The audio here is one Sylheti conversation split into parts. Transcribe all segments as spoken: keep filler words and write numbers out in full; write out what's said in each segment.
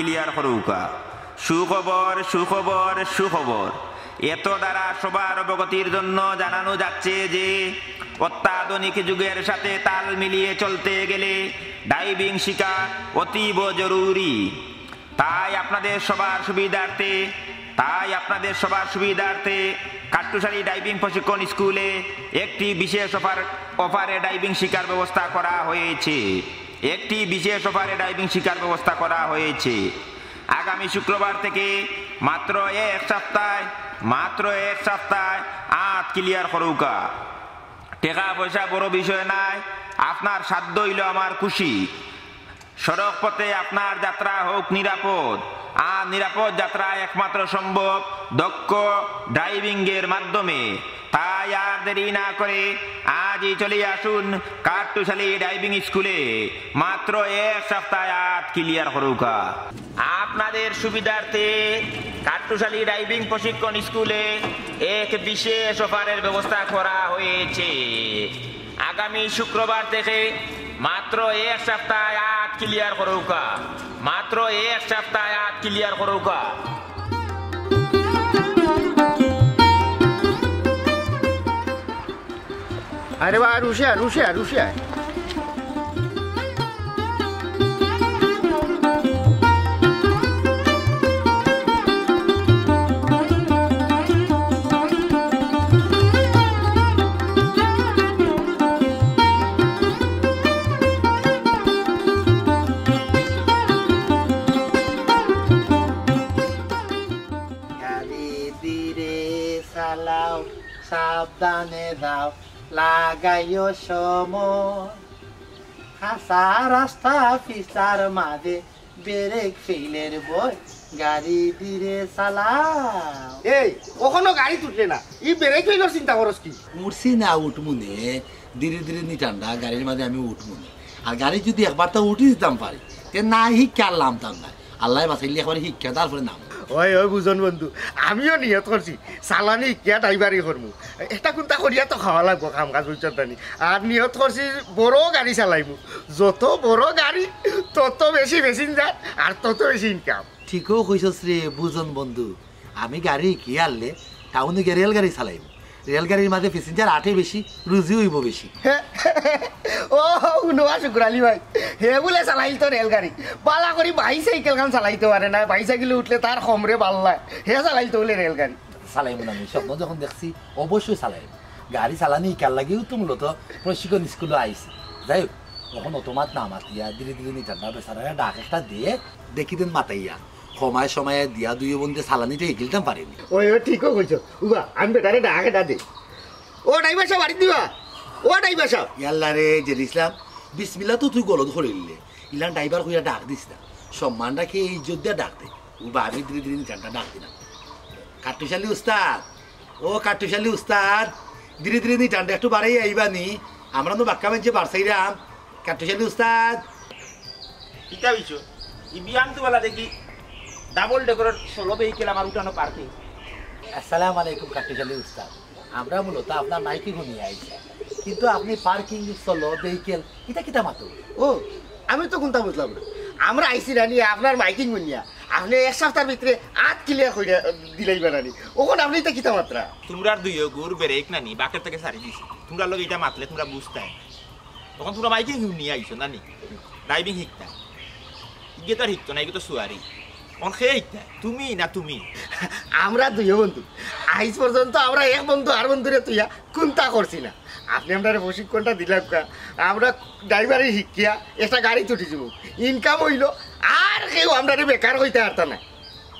ক্লিয়ার করুকা। সুখবর, সুখবর, সুখবর। এত দ্বারা সবার অবগতির জন্য জানানো যাচ্ছে যে অত্যাধুনিক যুগের সাথে তাল মিলিয়ে চলতে গেলে ডাইভিং শিক্ষা অতীব জরুরি। তাই আপনাদের সবার সুবিধার্থে, তাই আপনাদের সবার সুবিধার্থে কাট্টুশালী ডাইভিং প্রশিক্ষণ স্কুলে একটি বিশেষ অফার, অফারে ডাইভিং শিক্ষার ব্যবস্থা করা হয়েছে। একটি বিশেষ অফারে ডাইভিং শিক্ষার ব্যবস্থা করা হয়েছে। আগামী শুক্রবার থেকে মাত্র এক সপ্তাহ, মাত্র এক সপ্তাহ আত ক্লিয়ার করুকা। টেকা পয়সা বড় বিষয় নাই, আপনার সাধ্য অইল আমার খুশি। সড়ক পথে আপনার যাত্রা হোক নিরাপদ। আর নিরাপদ যাত্রা একমাত্র সম্ভব দক্ষ ডাইভিং এর মাধ্যমে। তাই আর দেরি না করে আজই চলে আসুন কাট্টুশালী ডাইভিং স্কুলে। মাত্র এক সপ্তাহ আত ক্লিয়ার করুকা। আপনাদের সুবিধার্থে কাট্টুশালী ডাইভিং প্রশিক্ষণ স্কুলে এক বিশেষ অফারের ব্যবস্থা করা হয়েছে। আগামী শুক্রবার থেকে মাত্র এক সপ্তাহ আত ক্লিয়ার করুকা। মাত্র এক সপ্তাহ আত ক্লিয়ার করুকা। আরে বা, আর উশিয়ার, উশিয়ার, উশিয়ার। গাড়ি ধীরে চালাও, সাবধানে যাও, লাগাইও সময়। খাসা রাস্তা পিছলার মাঝে ব্রেক ফেইলর ভয়, গাড়ি ধীরে চালাও। এই, অখনো গাড়িত উঠলে না, ই ব্রেক ফেইলর চিন্তা করস কি? উঠছি না, উঠমুনে, ধীরে ধীরে নিটান্ডা, গাড়ির মাঝে আমি উঠমুনে। আর গাড়ি যদি একবার তো উঠি দিতাম পারি, তে না শিক্ষা আর লামতাম না। আল্লায় বাঁচাইলে একবার শিক্ষা, তারপরে নাম। ওই, ওই বুঝন বন্ধু, আমিও নিয়ত করছি, চালানি শিক্ষা ড্রাইভারি করমু। একটা কুন্তা করিয়া তো খাওয়া লাগবো, কাম কাজ বুঝছত নি। আর নিয়ত করছি বড় গাড়ি চালাইমু, যত বড় গাড়ি তত বেশি প্যাসেঞ্জার আর তত বেশি ইনকাম। ঠিকও কইছস রে বুঝন বন্ধু, আমি গাড়ি শিখি আরলে টাউনে গিয়া রেলগাড়ি চালাইমু। রেলগাড়ির মাঝে প্যাসেঞ্জার আটে বেশি, রুজি অইবো বেশি। ও, হুনো বা শুকুর আলী ভাই, হে বুলে চালাইল তো রেলগাড়ি, বালা করি বাইসাইকেল খান চালাইতো পারে না, বাইসাইকেলে উঠলে তার কমরে বাল্লায়, হে চালাইল তো বুলে রেলগাড়ি। চালাইমু না নি, স্বপ্ন যখন দেখছি অবশ্যই চালাইমু। গাড়ি চালানি শিখার লাগিউ তো মূলত প্রশিক্ষণ স্কুলো আইছি। যাই হোক, অখন অত মাত না মাতিয়া ধীরে ধীরে নিটান্ডা বেচারারে ডাক একটা দিয়া দেখি দেন মাতাইয়া। কমায় সমায় দিয়া দুইও বন্ধে চালানিটা শিখিলতাম পারি নি। ওই, ওই, ঠিকও কইছো। উবা, আমি বেটারে ডাক এটা দেই। ও ড্রাইভার সাব, বাড়িত নিবা? ও ড্রাইভার সাব। ইয়াল্লা রে, জের ইসলাম, বিসমিল্লা তো তুই গলত করিলে। ইলান ড্রাইভার কইয়া ডাক দিস না। সম্মান রাখি ইজ্জত দিয়া ডাক দে। উবা, আমি ধীরে ধীরে নিটান্ডা ডাক দিলাম। কাট্টুশালী উস্তাদ, ও কাট্টুশালী উস্তাদ, ধীরে ধীরে নিটান্ডা একটু বাড়াই আইবা নি। আমরা তো বাক্কা মানষে বাড়ছাইরাম। কাট্টুশালী উস্তাদ। কিতা অইছে? ই বিয়ান তো বালা দেখি ডাবল ডেকরর ষোলো ভেহিকেল আমার উঠানো পার্কিং। আসসালামু আলাইকুম কাট্টুশালী উস্তাদ, আমরা মূলত আপনার মাইকিং হুনিয়া আইছি, কিন্তু আপনি পার্কিং ষোলো ভেহিকেল, ইটা কিতা মাতো? ও, আমি তো কুন্তা বুঝলাম না। আমরা আইছি না নি আপনার মাইকিং হুনিয়া, আপনি এক সপ্তাহর ভিতরে আত ক্লিয়ার করিয়া দিলাইবা না নি, অখন আপনি ইটা কিতা মাতরা? তুমরার দুইও গুর ব্রেক না নি, বাকের থেকে সারি দিছি। তুমরার লগে ইটা মাতলে তুমরা বুঝতায়। অখন তুমরা মাইকিং হুনিয়া আইছো না নি? ড্রাইভিং শিখতায়। ইগে তো আর শিখতো না, ইগে তো সুয়ারি। অখন কে শিখতায়? তুমি না তুমি? আমরা দুইও বন্ধু। আইজ পর্যন্ত আমরা এক বন্ধু আর বন্ধুরে তুইয়া কুন্তা করছি না। আপনি আমরারে প্রশিক্ষণটা দিলাউক্কা, আমরা ড্রাইভারি শিখিয়া একটা গাড়িত উঠি যাইমু, ইনকাম অইলো, আর কেউ আমরারে বেকার কইতা পারতা না।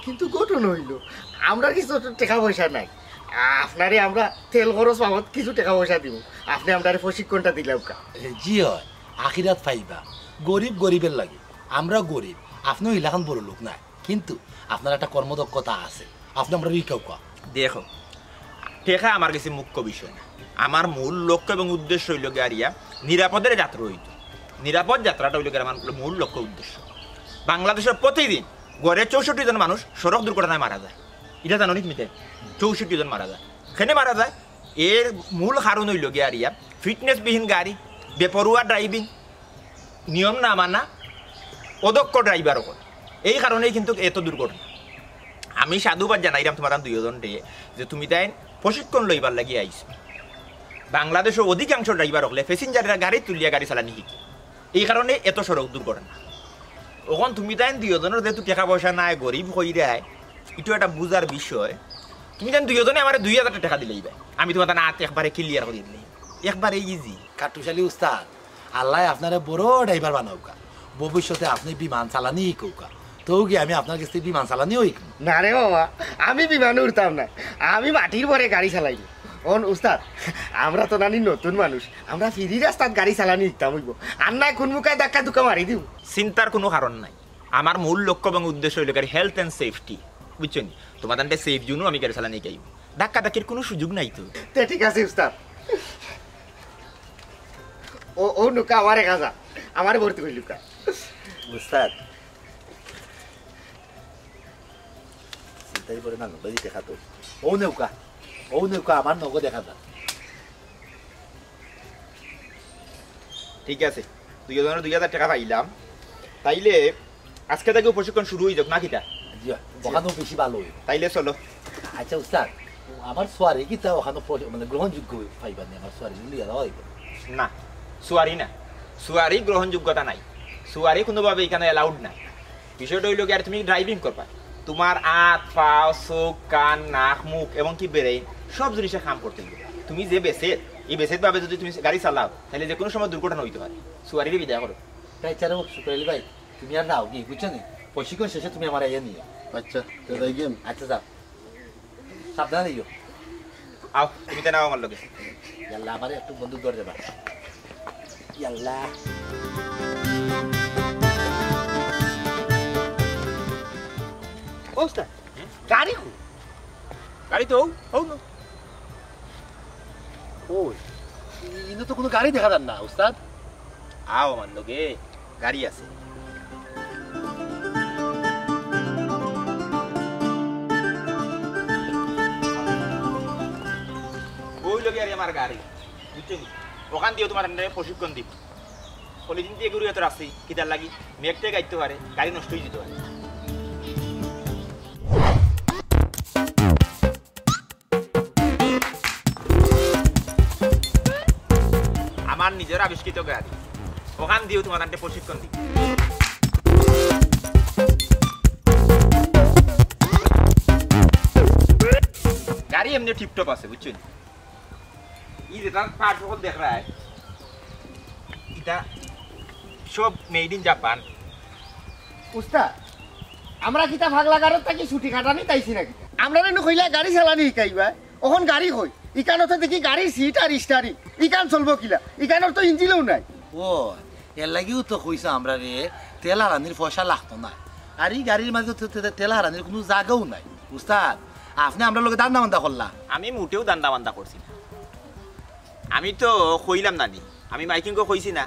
কিন্তু ঘটনা অইলো, আমরার কিছু তো টেকা পয়সা নাই, আপনারে আমরা তেল খরচ বাবদ কিছু টেকা পয়সা দিমু, আপনি আমরারে প্রশিক্ষণটা দিলাউক্কা। এ, জি অয়, আখিরাত পাইবা। গরিব গরিবের লাগি, আমরা গরিব, আপনিও ইলাখান বড় লোক নায়, কিন্তু আপনার একটা কর্মদক্ষতা আছে, আপনি আমরারে শিখাউক্কা। দেখো, টেকা আমার গেছে মুখ্য বিষয় না, আমার মূল লক্ষ্য এবং উদ্দেশ্য অইলো গিয়া আরিয়া নিরাপদে যাত্রা অইতো। নিরাপদ যাত্রাটা অইলো গিয়া আমার মূল লক্ষ্য উদ্দেশ্য। বাংলাদেশো প্রতিদিন গড়ে চৌষট্টি জন মানুষ সড়ক দুর্ঘটনায় মারা যায়, ইটা জানো নি তুমি? তে চৌষট্টি জন মারা যায়। কেনে মারা যায়? এর মূল কারণ অইলো গিয়া আরিয়া ফিটনেসবিহীন গাড়ি, বেপরোয়া ড্রাইভিং, নিয়ম না মানা, অদক্ষ ড্রাইভার অকল। এই কারণেই কিন্তু এত দুর্ঘটনা। আমি সাধুবাদ জানাইরাম তুমার দুইজনরে যে তুমি তাইন প্রশিক্ষণ লইবার লাগি আইছো। বাংলাদেশো অধিকাংশ ড্রাইভার অকলে প্যাসেঞ্জাররা গাড়ি তুলিয়া গাড়ি চালানি শিখে, এই কারণে এত সড়ক দুর্ঘটনা। অখন তুমি তাইন দুইজনর যেহেতু টেকা পয়সা নাই, গরিব কইরায়, ইটা একটা বুঝার বিষয়। তুমি তাইন দুইজনে আমারে দুই হাজার টেকা দিলাইবায়, আমি তুমার আত একবারে ক্লিয়ার করি দিলাইমু, একবারে ইজি। কাট্টুশ আলী উস্তাদ, আল্লায় আপনারে বড় ড্রাইভার বানাউক্কা, ভবিষ্যতে আপনে বিমান চালানি শিখউক্কা, তেউ গিয়া আমি আপনার গেছ থাকি বিমান চালানিও শিখমু। না রে বাবা, আমি বিমানে উঠতাম না, আমি মাটির উপরে গাড়ি চালাইমু। অন উস্তাদ, আমরা তো নানি নতুন মানুষ, আমরা ফিরি রাস্তাত গাড়ি চালানি শিখতাম অইবো, আর নায় কুনমুকায় ধাক্কা ধুক্কা মারি দিমু। চিন্তার কুনু কারণ নাই, আমার মূল লক্ষ্য এবং উদ্দেশ্য অইলো গাড়ি health and safety, বুঝছো নি? তুমার তানরে সেফ জোনও আমি গাড়ি চালানি শিখাইমু, ধাক্কা ধাক্কির কুনু সুযোগ নাই তো। তে ঠিক আছে উস্তাদ, ও ও নৌকা আমারে খাজা, আমারে ভর্তি করিলউক্কা। উস্তাদ, চিন্তাই করে না, নৌকা দিতে খাতো। ও নৌকা, ও নৌকা, আমার নৌকা দেখা যার। ঠিক আছে, দুইজনর দুই হাজার টেকা পাইলাম, তাইলে আজকে থাকি প্রশিক্ষণ শুরু অই যাউক না কিতা? জি, অখানও বেশি ভালা অইবো। তাইলে চলো। আচ্ছা উস্তাদ, আমার সুয়ারি কিতা অখানও প্র-, মানে গ্রহণযোগ্য পাইবা নি? আমার সুয়ারি লইয়া যাওয়া অইবো? না, সুয়ারি না, সুয়ারি গ্রহণযোগ্যতা নাই, সুয়ারি কুনুভাবে ইখানো allowed নাই। বিষয়টা অইলো গিয়া, আর তুমি ড্রাইভিং করবা, তুমার আত, পাও, চউখ, কান, নাক, মুখ, এমনকি brain, সব জিনিসে কাম করতে অইবো। তুমি যে বেসেত, ই বেসেত ভাবে যুদি তুমি গাড়ি চালাও, তাইলে যেকুনু সময় দুর্ঘটনা অইতে পারে। সুয়ারিরে বিদায় করো। তাই চারো শুক্র আলী ভাই, তুমি আর নাও গি, বুঝছো নি? প্রশিক্ষণ শেষে তুমি আমারে আইয়া নিও। আচ্ছা, তো যাই গেম। আচ্ছা, যাও। সাবধানে যাইও। আও, তুমি তো নাও আমার লগে। ইয়াল্লা, আমারে একটু বন্দুক ধরে দেবা। ইয়াল্লা। ও উস্তাদ, গাড়ি কই? গাড়ি তো অউ, অউ না। ওই, ইনো তো কুনু গাড়ি দেখা যার না, উস্তাদ। আও আমার লগে, গাড়ি আছে। অউ লগে আর আমার গাড়ি, বুঝছো নি? অখান দিয়াউ তুমার প্রশিক্ষণ দিমু। পলিথিন দিয়া ঘুরিয়া তো রাখছি, কিতার লাগি? মেঘ টেঘ আইতো পারে, গাড়ি নষ্ট অই যাইতো পারে। আমার নিজর আবিষ্কৃত গাড়ি, অখান দিয়াউ তুমার প্রশিক্ষণ দিমু। গাড়ি এমনে টিপটপ আছে, বুঝছো নি? ই যেটা পার্ট অকল দেখরায়, ইটা সব made in Japan। উস্তাদ, আমরা কিতা পাগলা গারদ থাকি ছুটি কাটানিত আইছি নাকি? আমরারে নু কইলা গাড়ি চালানি শিখাইবা, অখন গাড়ি কই? ইখানো তো দেখি গাড়ির সিট আর স্টারিং, ইখান চলবো কিলা? ইখানর তো ইঞ্জিনও নাই। ও, এর লাগিউ তো কইছো আমরারে তেল হারানির পয়সা লাগতো না। আর ই গাড়ির মাঝে তো তে-, তেল হারানির কুনু জাগাও নাই। উস্তাদ, আপনে আমরার লগে ধান্দা বান্দা করলা? আমি মোটেও ধান্দা বান্দা করছি না। আমি তো কইলাম না নি, আমি মাইকিংও কইছি না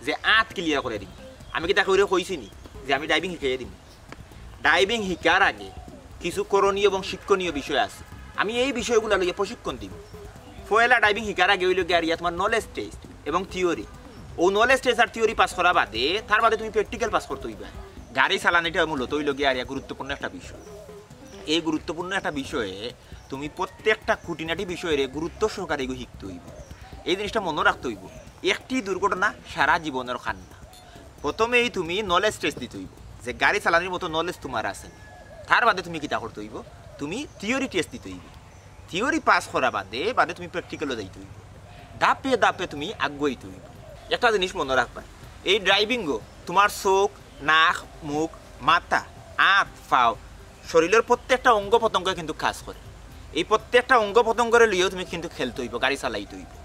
যে আত ক্লিয়ার করি দিমু। আমি কিতা কেউরে কইছি নি যে আমি ড্রাইভিং শিখাইয়া দিমু? ড্রাইভিং শিকার আগে কিছু করণীয় এবং শিক্ষণীয় বিষয় আছে, আমি এই বিষয়গুলা লইয়া প্রশিক্ষণ দিমু। পয়লা ড্রাইভিং শিকার আগে অইলো গিয়া আর ইয়া তুমার নলেজ টেস্ট এবং থিওরি। অউ নলেজ টেস্ট আর থিওরি পাস করা বাদে, তার বাদে তুমি প্র্যাকটিক্যাল পাস করতে অইবা। গাড়ি চালানিটা মূলত অইলো গিয়া আর ইয়া গুরুত্বপূর্ণ একটা বিষয়। এই গুরুত্বপূর্ণ একটা বিষয়ে তুমি প্রত্যেকটা খুঁটিনাটি বিষয়রে গুরুত্ব সহকারে এগু শিখতে অইবো। এই জিনিসটা মনো রাখতে অইবো, একটি দুর্ঘটনা সারা জীবনর কান্না। প্রথমেই তুমি নলেজ টেস্ট দিতে অইবো যে গাড়ি চালানির মতো নলেজ তুমার আছে নি। তার বাদে তুমি কিতা করতে অইবো? তুমি থিওরি টেস্ট দিতে অইবো। থিওরি পাস করা বাদে, বাদে তুমি প্র্যাকটিক্যালও যাইতে অইবো। ধাপে ধাপে তুমি আগুয়াইতে অইবো। একটা জিনিস মনো রাখবা, এই ড্রাইভিংও তুমার চউখ, নাক, মুখ, মাথা, আত, পাও, শরীলর প্রত্যেকটা অঙ্গ প্রত্যঙ্গ কিন্তু কাজ করে। এই প্রত্যেকটা অঙ্গ প্রত্যঙ্গরে লইয়াউ তুমি কিন্তু খেলতে অইবো, গাড়ি চালাইতে অইবো।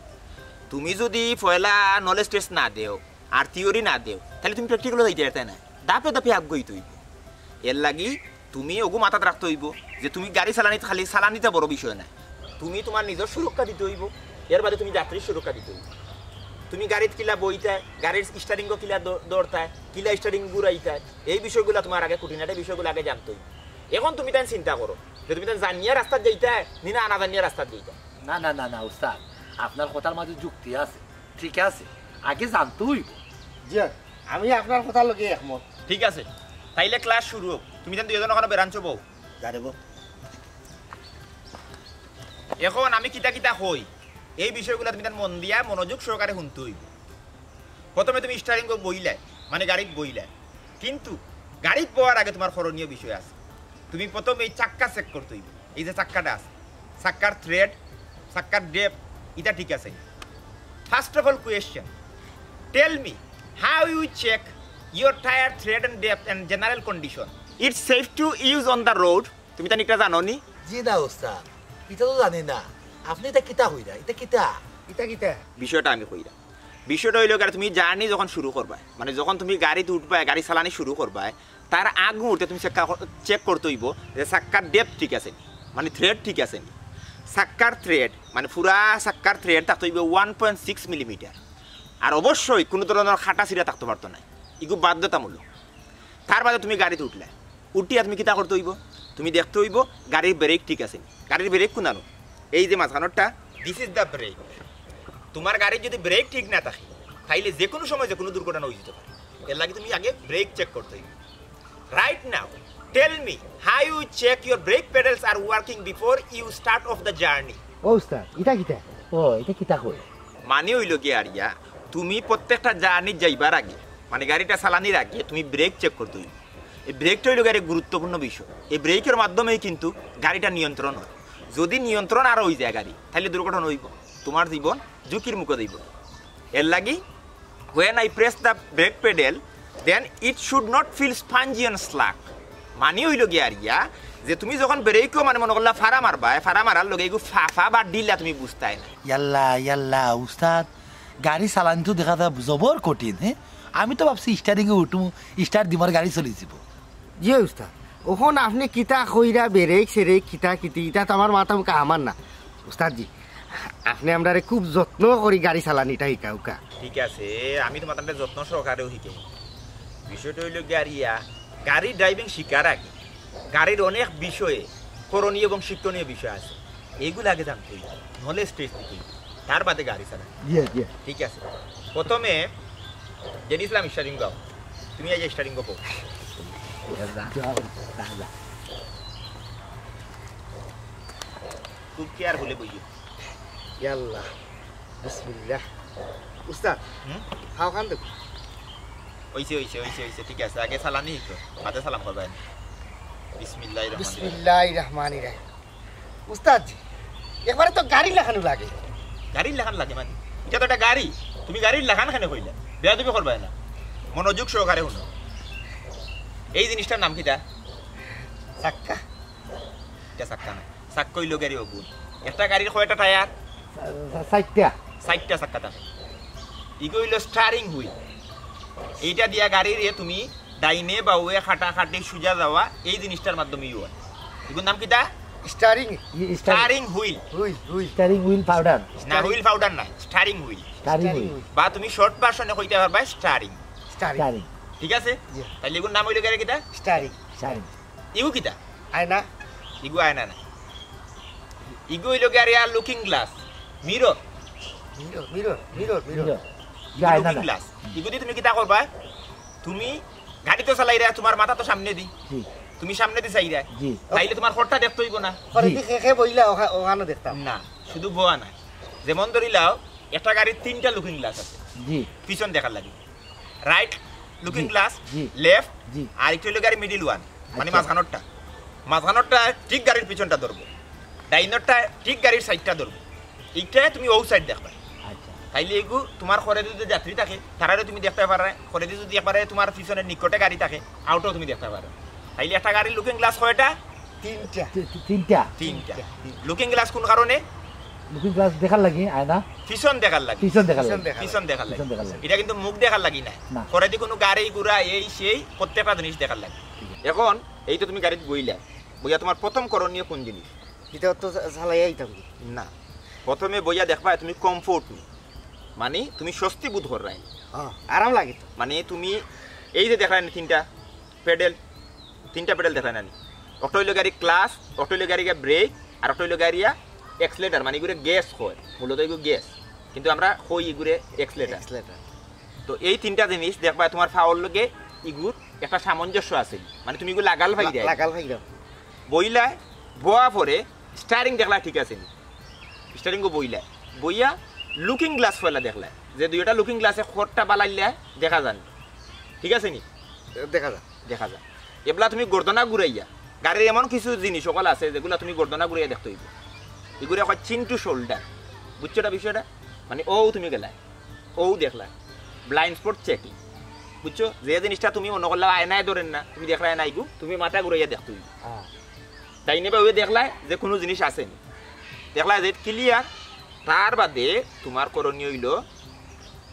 তুমি যুদি পয়লা নলেজ টেস্ট না দেও আর থিওরি না দেও, তাইলে তুমি প্র্যাকটিক্যালও যাইতে পারতায় না। ধাপে ধাপে আগুয়াইতে অইবো। এর লাগি তুমি অগু মাথাত রাখতে অইবো যে তুমি গাড়ি চালানিত খালি চালানিটা বড় বিষয় নায়, তুমি তুমার নিজর সুরক্ষা দিতে অইবো, এর বাদে তুমি যাত্রীর সুরক্ষা দিতে অইবো। তুমি গাড়িত কিলা বইতায়, গাড়ির স্টারিংও কিলা দ-, ধরতায়, কিলা স্টারিং ঘুরাইতায়, এই বিষয়গুলা তুমার আগে খুঁটিনাটি বিষয়গুলা আগে জানতে অইবো। অখন তুমি তাইন চিন্তা করো যে তুমি তাইন জানিয়া রাস্তাত যাইতায় নি না আনা জানিয়া রাস্তাত যাইতায়। না, না, না, না, উস্তাদ, আপনার কথার মাঝে যুক্তি আছে, ঠিক আছে, আগে জানতে অইবো। জি, আমি আপনার কথার লগে একমত। ঠিক আছে, তাইলে ক্লাস শুরু হোক। তুমি তান দুইজন ওখানো বেরাঞ্চ বও। জানে বউ। এখন আমি কিতা কিতা কই, এই বিষয়গুলো তুমি তান মন দিয়া মনোযোগ সহকারে শুনতে হইব। প্রথমে তুমি স্টারিং বইলায়, মানে গাড়িত বইলায়, কিন্তু গাড়িত বওয়ার আগে তোমার করণীয় বিষয় আছে। তুমি প্রথমে এই চাক্কা চেক করতে হইব। এই যে চাক্কাটা আছে, চাক্কার থ্রেড, চাক্কার ডেপ, এটা ঠিক আছে? First of all, question, tell me how you check your tire thread and depth and general condition. It's safe to use on the road. তুমি তান ইটা জানো নি? জি না উস্তাদ, ইটা তো জানি না। আপনি ইটা কিতা কইরা? ইটা কিতা? ইটা কিতা? বিষয়টা আমি কইরা। বিষয়টা হইল গিয়া, তুমি জার্নি যখন শুরু করবায়, মানে যখন তুমি গাড়িত উঠবায়, গাড়ি চালানি শুরু করবায়, তার আগ মুহূর্তে তুমি চেক করতে হইব যে চাক্কার ডেপ ঠিক আছে নি, মানে থ্রেড ঠিক আছে নি। চাক্কার থ্রেড, মানে পুরা চাক্কার থ্রেড থাকতে হইব ওয়ান পয়েন্ট সিক্স মিলিমিটার। আর অবশ্যই কোনো ধরনের কাটা ছিঁড়া থাকতে পারতো না, এগু বাধ্যতামূলক। তার বাদে তুমি গাড়িত উঠলায়, উঠিয়া তুমি কিতা করতে হইব? তুমি দেখতে হইব গাড়ির ব্রেক ঠিক আছে নি। গাড়ির ব্রেক কোনানো? এই যে মাঝখানোরটা, this is the brake. তোমার গাড়ির যদি ব্রেক ঠিক না থাকে, তাইলে যে কোনো সময় যে কোনো দুর্ঘটনা হয়ে যেতে পারে। এর লাগি তুমি আগে ব্রেক চেক করতে হইব। Right now, tell me how you check your brake pedals are working before you start off the journey. ও উস্তাদ, ইটা কিতা? ও, ইটা কিতা কয়? মানে হইল গিয়া আরিয়া, তুমি প্রত্যেকটা জার্নিত যাইবার আগে, মানে গাড়িটা চালানির আগে তুমি ব্রেক চেক করতে হইব। এই ব্রেকটা হইল গাড়ির গুরুত্বপূর্ণ বিষয়। এই ব্রেকের মাধ্যমেই কিন্তু গাড়িটা নিয়ন্ত্রণ হয়। যদি নিয়ন্ত্রণ আর হয়ে যায় গাড়ি, তাহলে দুর্ঘটনা হইব, তোমার জীবন ঝুঁকির মুখে দিব। এর লাগি, when I press the brake pedal, then it should not feel spongy and slack. মানে হইল গিয়া আরিয়া, যে তুমি যখন ব্রেকও মানে মনে করলা ফাড়া মারবায়, ফাড়া মারার লগে এগু ফাফা বা ঢিলা তুমি বুঝতায় না। ইয়াল্লা ইয়াল্লা উস্তাদ, গাড়ি চালানি তো দেখা যায় জবর কঠিন। হ্যাঁ, আমি তো ভাবছি স্টারিংয়ে উঠমু, স্টার্ট দিমু আর গাড়ি চলি যাব। জি উস্তাদ, অখন আপনি কিতা কইরা ব্রেক সেরেক কিতা কিতি, ইটা তো আমার মাথা মুখে আমার না। উস্তাদ জি, আপনি আমরারে খুব যত্ন করি গাড়ি চালানিটা শিখাউক্কা। ঠিক আছে, আমি তোমার তাহলে যত্ন সহকারেও শিখাই। বিষয়টা হইল গিয়া আরিয়া, গাড়ি ড্রাইভিং শিখার আগে গাড়ির অনেক বিষয়ে করণীয় এবং শিক্ষণীয় বিষয় আছে, এইগুলো আগে জানতে হইব, নলেজ টেস্ট দিতে হইব, তার বাদে গাড়ি চালান। জি, জি। ঠিক আছে, প্রথমে জেড ইসলাম স্টারিং গাও, তুমি এই যে স্টারিং গাও। খুব কেয়ারফুলি বইও। ইয়াল্লা, বিসমিল্লাহ। উস্তাদ, হুম? খাও খান দেখো। ওইছে, ওইছে, ওইছে, ওইছে, ঠিক আছে। আগে সালামি হইতো, বাদে সালাম করবা। বিসমিল্লাহির রহমানির রহিম। বিসমিল্লাহির রহমানির রহিম। উস্তাদ জি, একবারে তো গাড়ির লাখানউ লাগে। গাড়ির লাখান লাগে মানে? ইটা তো একটা গাড়ি, তুমি গাড়ির লাখান কেনে কইলা? বেয়াদবি করবা না, মনোযোগ সহকারে হুনো। এই জিনিসটার নাম কিতা? চাক্কা। ইটা চাক্কা না, চাক্কা হইল গাড়ি অগুন। একটা গাড়ির কয়টা টায়ার? চা-, চাইরটা। চাইরটা চাক্কা থাকে। ইগু হইল স্টারিং হুইল। এইটা দিয়া গাড়িরে তুমি ডাইনে বাউয়ে কাটাকাটি সুজা যাওয়া এই জিনিসটার মাধ্যমেই হয়। ইগুর নাম কিতা? স্টারিং। ই-, steering. Steering wheel. Wheel, wheel. Steering wheel powder. না, হুইল পাউডার না, steering wheel. Steering steering wheel. Wheel. বা তুমি শর্ট ভার্সনে কইতে পারবা স্টারিং। স্টারিং। স্টারিং। ঠিক আছে? জি। তাইলে ইগুর নাম হইল গিয়া কিতা? স্টারিং। স্টারিং। ইগু কিতা? আয়না। ইগু আয়না না। ইগু হইল গিয়া আর rear looking glass, mirror. Mirror, mirror, mirror, mirror. Mirror. ইগু আয়না লুকিং না। গ্লাস। ইগু দি তুমি কিতা করবা? তুমি গাড়ি তো চালাইরা, তোমার মাথা তো সামনে দি। জি। তুমি সামনে দি চাইরা। জি। তাইলে তোমার খরটা দেখতে হইব না। খরে জি। দি খে খে বইলা ওখা-, ওখানো দেখতাম। না, শুধু বওয়া নাই। যেমন ধরি লাও, একটা গাড়ির তিনটা লুকিং গ্লাস আছে। জি। পিছন দেখার লাগি। রাইট লুকিং জি, গ্লাস, জি, লেফট, জি। আর একটা হইল গাড়ির মিডিল ওয়ান, মানে আচ্ছা। মাঝখানোরটা। মাঝখানোরটা ঠিক গাড়ির পিছনটা ধরবো, ডাইনোরটা ঠিক গাড়ির সাইডটা ধরবো। এইটা তুমি ও সাইড দেখবা। আচ্ছা। তাইলে এগু তোমার খরেদি যদি যাত্রী থাকে, তারারে তুমি দেখতে পারো। খরেদি যদি একবারে তোমার পিছনের নিকটে গাড়ি থাকে, আউটও তুমি দেখতে পারো। তাইলে একটা গাড়ির লুকিং গ্লাস কয়টা? তিনটা। তি-, তি-, তিনটা। তিনটা। তিনটা। লুকিং গ্লাস কোন কারণে? লুকিং গ্লাস দেখার লাগি, আয়না। পিছন দেখার লাগি। পিছন দেখার লাগি। পিছন দেখার লাগি। পিছন দেখার লাগি। এটা কিন্তু মুখ দেখার লাগি না। না। খরেদি কোনো গাড়ি ঘোড়া এই সেই প্রত্যেকটা জিনিস দেখার লাগি। ঠিক আছে। এখন এই তো তুমি গাড়িত বইলা, বইয়া তোমার প্রথম করণীয় কোন জিনিস? ভিতর তো চা-, চালাইয়া আইতাম কি? না, প্রথমে বইয়া দেখবা তুমি কমফোর্ট নি, মানে তুমি স্বস্তি বোধ কররায় নি। হ্যাঁ, আরাম লাগে তো। মানে তুমি এই যে দেখরায় নি তিনটা পেডেল, তিনটা পেডেল দেখরায় নি। একটা হইল গাড়ি ক্লাস, একটা হইল গাড়ি ব্রেক, আর একটা হইল গাড়ি অ্যাক্সিলারেটর, মানে এগুরে গ্যাস কয়, মূলত এগুলো গ্যাস, কিন্তু আমরা কই এগুরে অ্যাক্সিলারেটর। অ্যাক্সিলারেটর। তো এই তিনটা জিনিস দেখবা তোমার পাওর লগে ইগুর একটা সামঞ্জস্য আছে, মানে তুমি ইগু লাগাল পাইরায়। লাগাল পাইরাম। বইলায়, বওয়া পরে স্টিয়ারিং দেখলায় ঠিক আছে নি, স্টিয়ারিং গো বইলায়, বইয়া লুকিং গ্লাস পয়লা দেখলায়, যে দুইটা লুকিং গ্লাসে খরটা বালাইলে দেখা যার নি, ঠিক আছে নি? দেখা যার। দেখা যার। এবলা তুমি গর্দনা ঘুরাইয়া, গাড়ির এমন কিছু জিনিস অকল আছে যেগুলা তুমি গর্দনা ঘুরাইয়া দেখতে অইবো। ইগুরে কয় চিন্টু শোল্ডার। বুঝছো এটা বিষয়টা? মানে অউ তুমি গেলায়, অউ দেখলায়, ব্লাইন্ড স্পট চেকিং। বুঝছো? যে জিনিসটা তুমি মনো করলায় আয়নায় ধরের না, তুমি দেখলায় না ইগু, তুমি মাথা ঘুরাইয়া দেখতে অইবো। হ্যাঁ। তাই নিবা ওই দেখলায় যে কুনু জিনিস আছে নি, দেখলায় যে ক্লিয়ার। তার বাদে তুমার করণীয় অইলো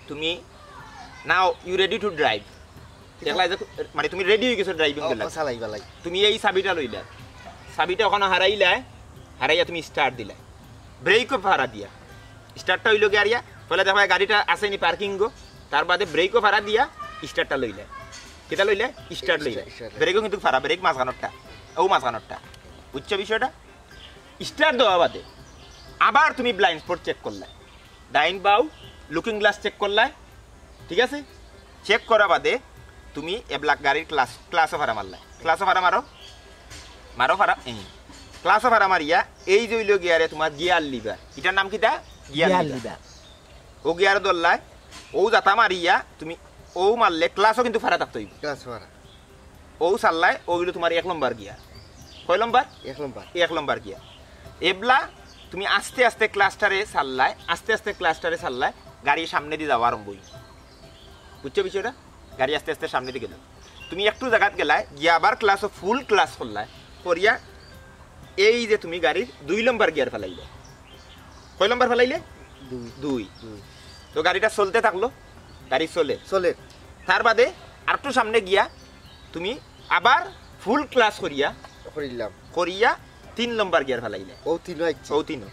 তুমি now you ready to drive। দেখলায় যে, মানে তুমি রেডি অই গেছো ড্রাইভিং অ, অ, চালাইবার লাগি। তুমি এই চাবিটা লইলায়, চাবিটা অখানো হারাইলায়, হারাইয়া তুমি স্টার্ট দিলায়, ব্রেকও ফাড়া দিয়া। স্টার্টটা অইলো গিয়া আরিয়া, পয়লা দেখলায় গাড়িটা আছে নি পার্কিং গো, তার বাদে ব্রেকও ফাড়া দিয়া স্টার্টটা লইলায়। কিতা লইলায়? স্টার্ট লইলায়। Start, start. ব্রেকও কিন্তু ফাড়া, ব্রেক মাঝখানোরটা, অউ মাঝখানোরটা। বুঝছো বিষয়টা? স্টার্ট দেওয়া বাদে আবার তুমি ব্লাইন্ড স্পট চেক করলায়, ডাইন বাউ লুকিং গ্লাস চেক করলায়, ঠিক আছে? চেক করা বাদে তুমি এবলা গাড়ির ক্লাস, ক্লাসও ফাড়া মারলায়, ক্লাসও ফাড়া মারো, মারো ফাড়া, এই ক্লাসও ফাড়া মারিয়া এই যে অইলো গিয়ারে তুমার গিয়ার লিভার, ইটার নাম কিতা? Gear gear liver. লিভার। অউ গিয়ার ধরলায়, অউ জাতা মারিয়া তুমি অউ মারলে ক্লাসও কিন্তু ফাড়া থাকতে অইবো। ক্লাস ফাড়া। অউ চাললায়, অউ অইলো তুমার এক নম্বর গিয়ার। কয় নম্বর? এক নম্বর। এক নম্বর গিয়ার। এবলা তুমি আস্তে আস্তে ক্লাসটারে চাললায়, আস্তে আস্তে ক্লাসটারে চাললায়, গাড়ি সামনেদি যাওয়া আরম্ভ অইবো। বুঝছো বিষয়টা? গাড়ি আস্তে আস্তে সামনেদি গেলো। তুমি একটু জাগাত গেলায়, গিয়া আবার ক্লাসও ফুল ক্লাস করলায়, করিয়া এই যে তুমি গাড়ির দুই নম্বর গিয়ার ফালাইলায়। কয় নম্বর ফালাইলায়? দুই। দুই। দুই। তো গাড়িটা চলতে থাকলো, গাড়ি চলে। চলে। তার বাদে আরেকটু সামনে গিয়া তুমি আবার ফুল ক্লাস করিয়া করিলাম। করিয়া তিন নম্বর গিয়ার ফালাইলায়। অউ তিনও আইছে। অউ তিনও।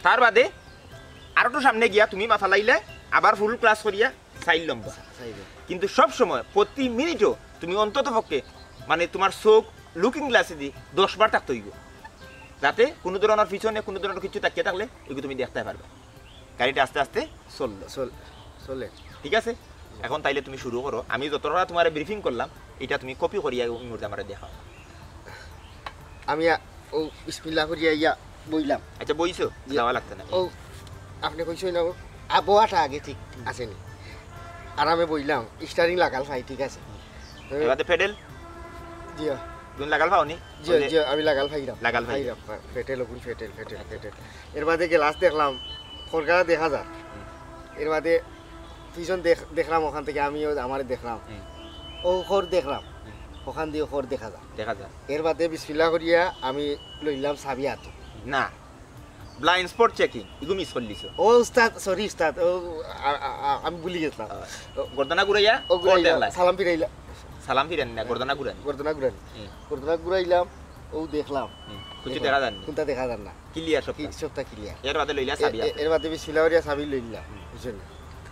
তার বাদে আরেকটু সামনে গিয়া তুমি মা ফালাইলায় আবার ফুল ক্লাস করিয়া চাইর নম্বর। চাইর নম্বর। কিন্তু সব সময় প্রতি মিনিটও তুমি অন্তত পক্ষে, মানে, তুমার চউখ লুকিং গ্লাসেদি দশ বার থাকতে অইবো, যাতে কুনু ধরনর পিছনে কুনু ধরনর কিচ্ছু থাকিয়া থাকলে ইগু তুমি দেখতায় পারবায়। গাড়িটা আস্তে আস্তে চললো। চল-, চলে। ঠিক আছে? অখন তাইলে তুমি শুরু করো। আমি যতটা তুমারে ব্রিফিং করলাম, ইটা তুমি কপি করিয়া অউ মুহূর্তে আমারে দেখাও। আমি আ-, অউ বিসমিল্লাহ করিয়া আইয়া বইলাম। আচ্ছা, বইছো? জি। যাওয়া লাগতো না। অউ, আপনে কইছইন না, অউ, আ, বওয়াটা আগে ঠিক আছে নি। আরামে বইলাম, স্টিয়ারিং লাগাল পাই, ঠিক আছে। এবারে প্যাডেল? জি। তুমি লাগাল পাও নি? জি, ওই যে জি, আমি লাগাল পাইরাম। লাগাল পাইরাম। পাইরাম, পা-, প্যাডেল, অগুন প্যাডেল, প্যাডেল, আচ্ছা। প্যাডেল। এর বাদে গ্লাস দেখলাম, খরগারা দেখা যার। হুম। এর বাদে পিছন দেখ-, দেখলাম অখান থাকি, আমিও আমারে দেখলাম। হুম। অউ খর দেখলাম, হুম। অখান দিও খর দেখা যার। দেখা যার। এর বাদে বিসমিল্লাহ করিয়া আমি লইলাম চাবি আতো। না, ব্লাইন্ড স্পট চেকিং, ইগু মিস করলিছো। ও উস্তাদ, সরি উস্তাদ, ও, আ-, আ-, আ-, আমি ভুলি গেছলাম। আ, ও, গর্দনা ঘুরাইয়া, ও ঘুরাইলাম, খর দেখলায়। সালাম ফিরাইলাম। সালাম ফিরানি না, গর্দনা ঘুরানি। গর্দনা ঘুরানি। হুম। গর্দনা ঘুরাইলাম, ও দেখলাম। হুম, কিচ্ছু দেখা যার নি। কুনটা দেখা যার না। ক্লিয়ার সবটা। কি-, সবটা ক্লিয়ার। এর বাদে লইলা এ-, চাবি এ-, আতো। এর বাদে বিসমিল্লাহ করিয়া চাবি লইলাম, হুম। বুঝছইন নি?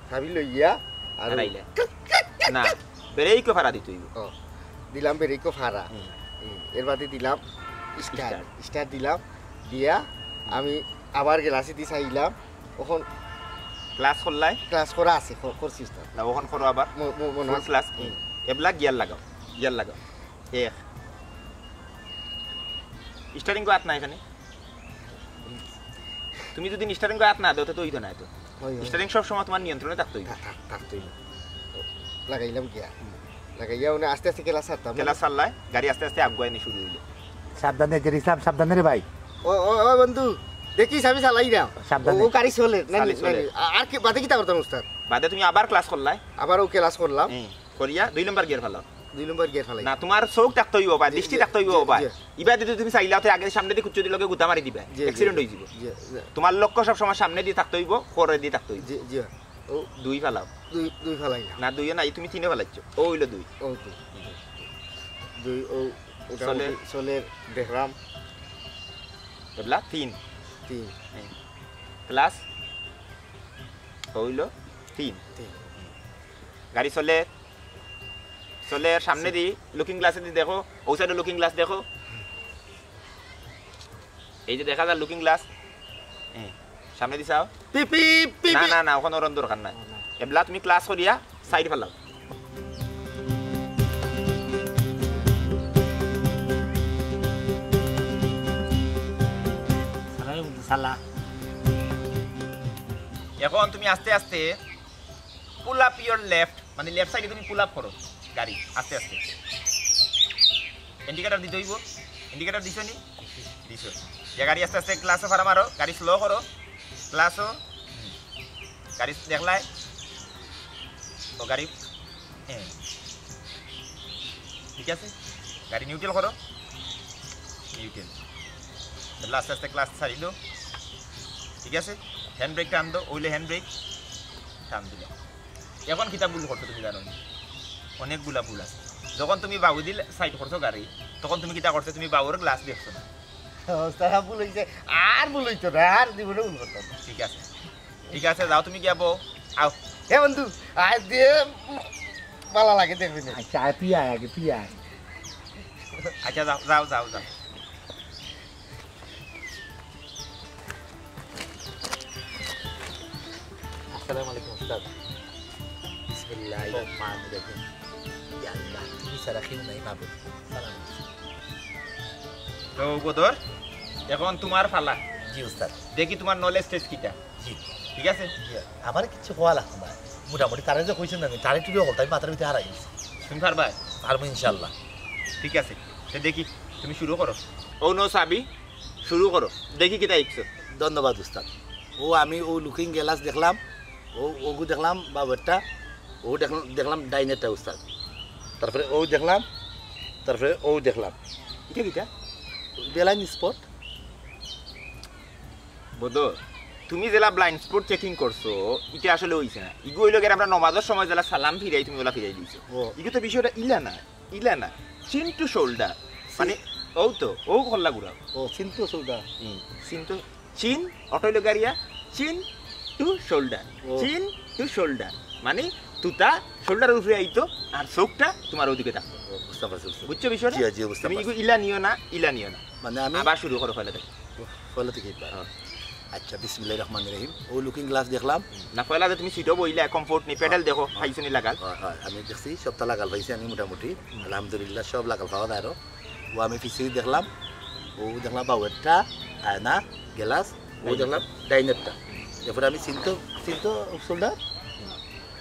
চাবি লইয়া আর হারাইলা। না, ব্রেকও ফাড়া দিতে অইবো। ও, দিলাম ব্রেকও ফাড়া। হুম। হুম, এর বাদে দিলাম স্টার্ট। স্টার্ট। স্টার্ট দিলাম, দিয়া আমি আবার গ্লাসেদি চাইলাম। অখন ক্লাস করলায়? ক্লাস করা আছে, ক-, করছি উস্তাদ। না, অখন করো আবার। ম-, ম-, মনে ফুল আছে। ক্লাস। হুম। এবলা গিয়ার লাগাও, গিয়ার লাগাও। এক। স্টিয়ারিং আত না এখানে। তুমি যদি স্টিয়ারিং আত না দেও, তে তো অইতো না এত। অয়, অয়। স্টিয়ারিং সব সময় তুমার নিয়ন্ত্রণে থাকতে অইবো। থা-, থা-, থাকতে অইবো। লাগাইলাম গিয়ার। হুম। লাগাইয়া মানে আস্তে আস্তে ক্লাস ছাড়তাম। ক্লাস ছাড়লায়, গাড়ি আস্তে আস্তে আগুয়ানি শুরু অইলো। সাবধানে, জেরি সাব, সাবধানে রে ভাই। ও, ও, ও বন্ধু, দেখিস আমি চালাই না। সাবধানে। ও, ও গাড়ি চলে, না, চালে, না, চলে। আ-, আর কি, বাদে কিতা করতাম উস্তাদ? বাদে তুমি আবার ক্লাস করলায়। আবার ও ক্লাস করলাম। হুম। করিয়া দুই নম্বর গিয়ার ফালাও। দুই নম্বর গিয়ার ফালাই। না, তুমার চউখ থাকতে অইবো বা, জি, দৃষ্টি জি, থাকতে অইবো জি, বা। জি। ইবাদি তুমি চাইলাও তে আগে সামনেদি কুচ্চুদি লগে গুতা মারি দিবা। জি, জি, অ্যাক্সিডেন্ট জি। অইযিবো। জি, জি। তুমার লক্ষ্য সব সময় সামনেদি থাকতে অইবো, খরদি থাকতে অইবো। জি, জি। ও। দুই ফালাও। দুই, দুই ফালাই না। না, দুইও নাই, তুমি তিনে ফালাইছো। ও অইলো দুই। ও দুই। দুই, ও, ওটা চলে। চলে দেখলাম। এবলা তিন। তিন। হ্যাঁ। প্লাস অইলো তিন। তিন। গাড়ি চলে, চলে সামনেদি, লুকিং গ্লাসেদি দেখো, অউ সাইডে লুকিং গ্লাস দেখো। এই যে দেখা যার লুকিং গ্লাস, হ্যাঁ, সামনেদি চাও। পি, পি, পি, না, পি। না, না, অখন অরর দরকার নাই। ও, না। এবলা তুমি ক্লাস করিয়া সাইড ফালাও। আলা। এখন তুমি আস্তে আস্তে পুল আপ ইওর লেফট, মানে লেফট সাইডে তুমি পুল আপ করো গাড়ি আস্তে আস্তে। ইন্ডিকেটর দিতে অইব। ইন্ডিকেটর দিছো নি? দিছো। যে গাড়ি আস্তে আস্তে ক্লাসও ফাড়া মারো, গাড়ি স্লো করো, ক্লাসও। গাড়ি দেখলায়? ও গাড়ি, হ্যাঁ। ঠিক আছে, গাড়ি নিউট্রাল করো। নিউট্রাল। তাহলে আস্তে আস্তে ক্লাস ছাড়ি দাও। ঠিক আছে, হ্যান্ড ব্রেক টান দাও, ওইলে হ্যান্ড ব্রেক টান দিলে। এখন কিতা ভুল করছো তুমি জানো নি? অনেকগুলা ভুল আছে। যখন তুমি বাউদি সাইড করছো গাড়ি, তখন তুমি কিতা করছো? তুমি বাউর গ্লাস দেখছো না। অবস্থা ভুল হইছে, আর ভুল হইতো না, আর জীবনে ভুল করতাম না। ঠিক আছে, ঠিক আছে, যাও তুমি গিয়া বও। আও। এ বন্ধু, আজ দিয়ে ভালা লাগে দেখবি না। আচ্ছা, আয় তুই আয় আগে, তুই আয়। আচ্ছা, যাও, যাও, যাও, যাও। আসসালামু আলাইকুম উস্তাদ। বিসমিল্লাহির রহমানির রহিম। ইয়া আল্লাহ, তুমি ছাড়া কেউ নাই মাবুদ। সালাম। তো বদর, এখন তোমার ফালা। জি উস্তাদ। দেখি তোমার নলেজ টেস্ট কিতা। জি। ঠিক আছে? জি। আমার কিচ্ছু কওয়া লাগতো না। মোটামুটি তারা যে কইছেন আমি, তারে টুকু বলতে আমি মাথার ভিতরে হারাই গেছি। তুমি পারবা? পারবো ইনশাল্লাহ। ঠিক আছে, তো দেখি, তুমি শুরু করো। ও নো সাবি, শুরু করো, দেখি কিতা ইকছো। ধন্যবাদ উস্তাদ। ও আমি ও লুকিং গ্লাস দেখলাম, ও ওগু দেখলাম বাবুরটা, ও দেখলাম, দেখলাম ডাইনেরটা উস্তাদ। তারপরে ও দেখলাম, তারপরে ও দেখলাম। এটা কিতা? বেলাইন স্পট। বদর, তুমি যেলা ব্লাইন্ড স্পট চেকিং করছো, এটা আসলে হইছে না। ইগু হইল গিয়ে আমরা নমাজের সময় যেলা সালাম ফিরাই, তুমি ওলা ফিরাই দিছো। ও। ইগু তো বিষয়টা ইলা না, ইলা না। চিন টু শোল্ডার, মানে, ও তো, ও খল্লা ঘুরাও। ও চিন টু শোল্ডার। হুম, চিন টু, চিন, অটো হইল গাড়িয়া, চিন টু শোল্ডার, ও। চিন টু শোল্ডার, মানে, তুতা শোল্ডার উপরে আইতো, আর চোখটা তোমার ওদিকে থাকতো। ও, বুঝতে পারছি, বুঝতে পারছি। বুঝছো বিষয়টা? জি, জি, বুঝতে তুমি পারছি। ইগু ইলা নিও না, ইলা নিও না। মানে আমি আবার শুরু করো পয়লা থেকে। পয়লা থেকে একবার। হ্যাঁ। আচ্ছা, বিসমিল্লাহির রহমানির রহিম। ও লুকিং গ্লাস দেখলাম। না, পয়লা যে তুমি সিটো বইলে, কমফোর্ট নি, পেডেল দেখো, পাইছো নি লাগাল। হয়, হয়, আমি দেখছি সবটা লাগাল পাইছি আমি মোটামুটি। আলহামদুলিল্লাহ, সব লাগাল পাওয়া যায় আরো। ও আমি পিছিয়ে দেখলাম, ও দেখলাম বাউয়েরটা, আয়না, গ্লাস, ও দেখলাম ডাইনেরটা। এরপরে আমি চিনতো, চিনতো শোল্ডার,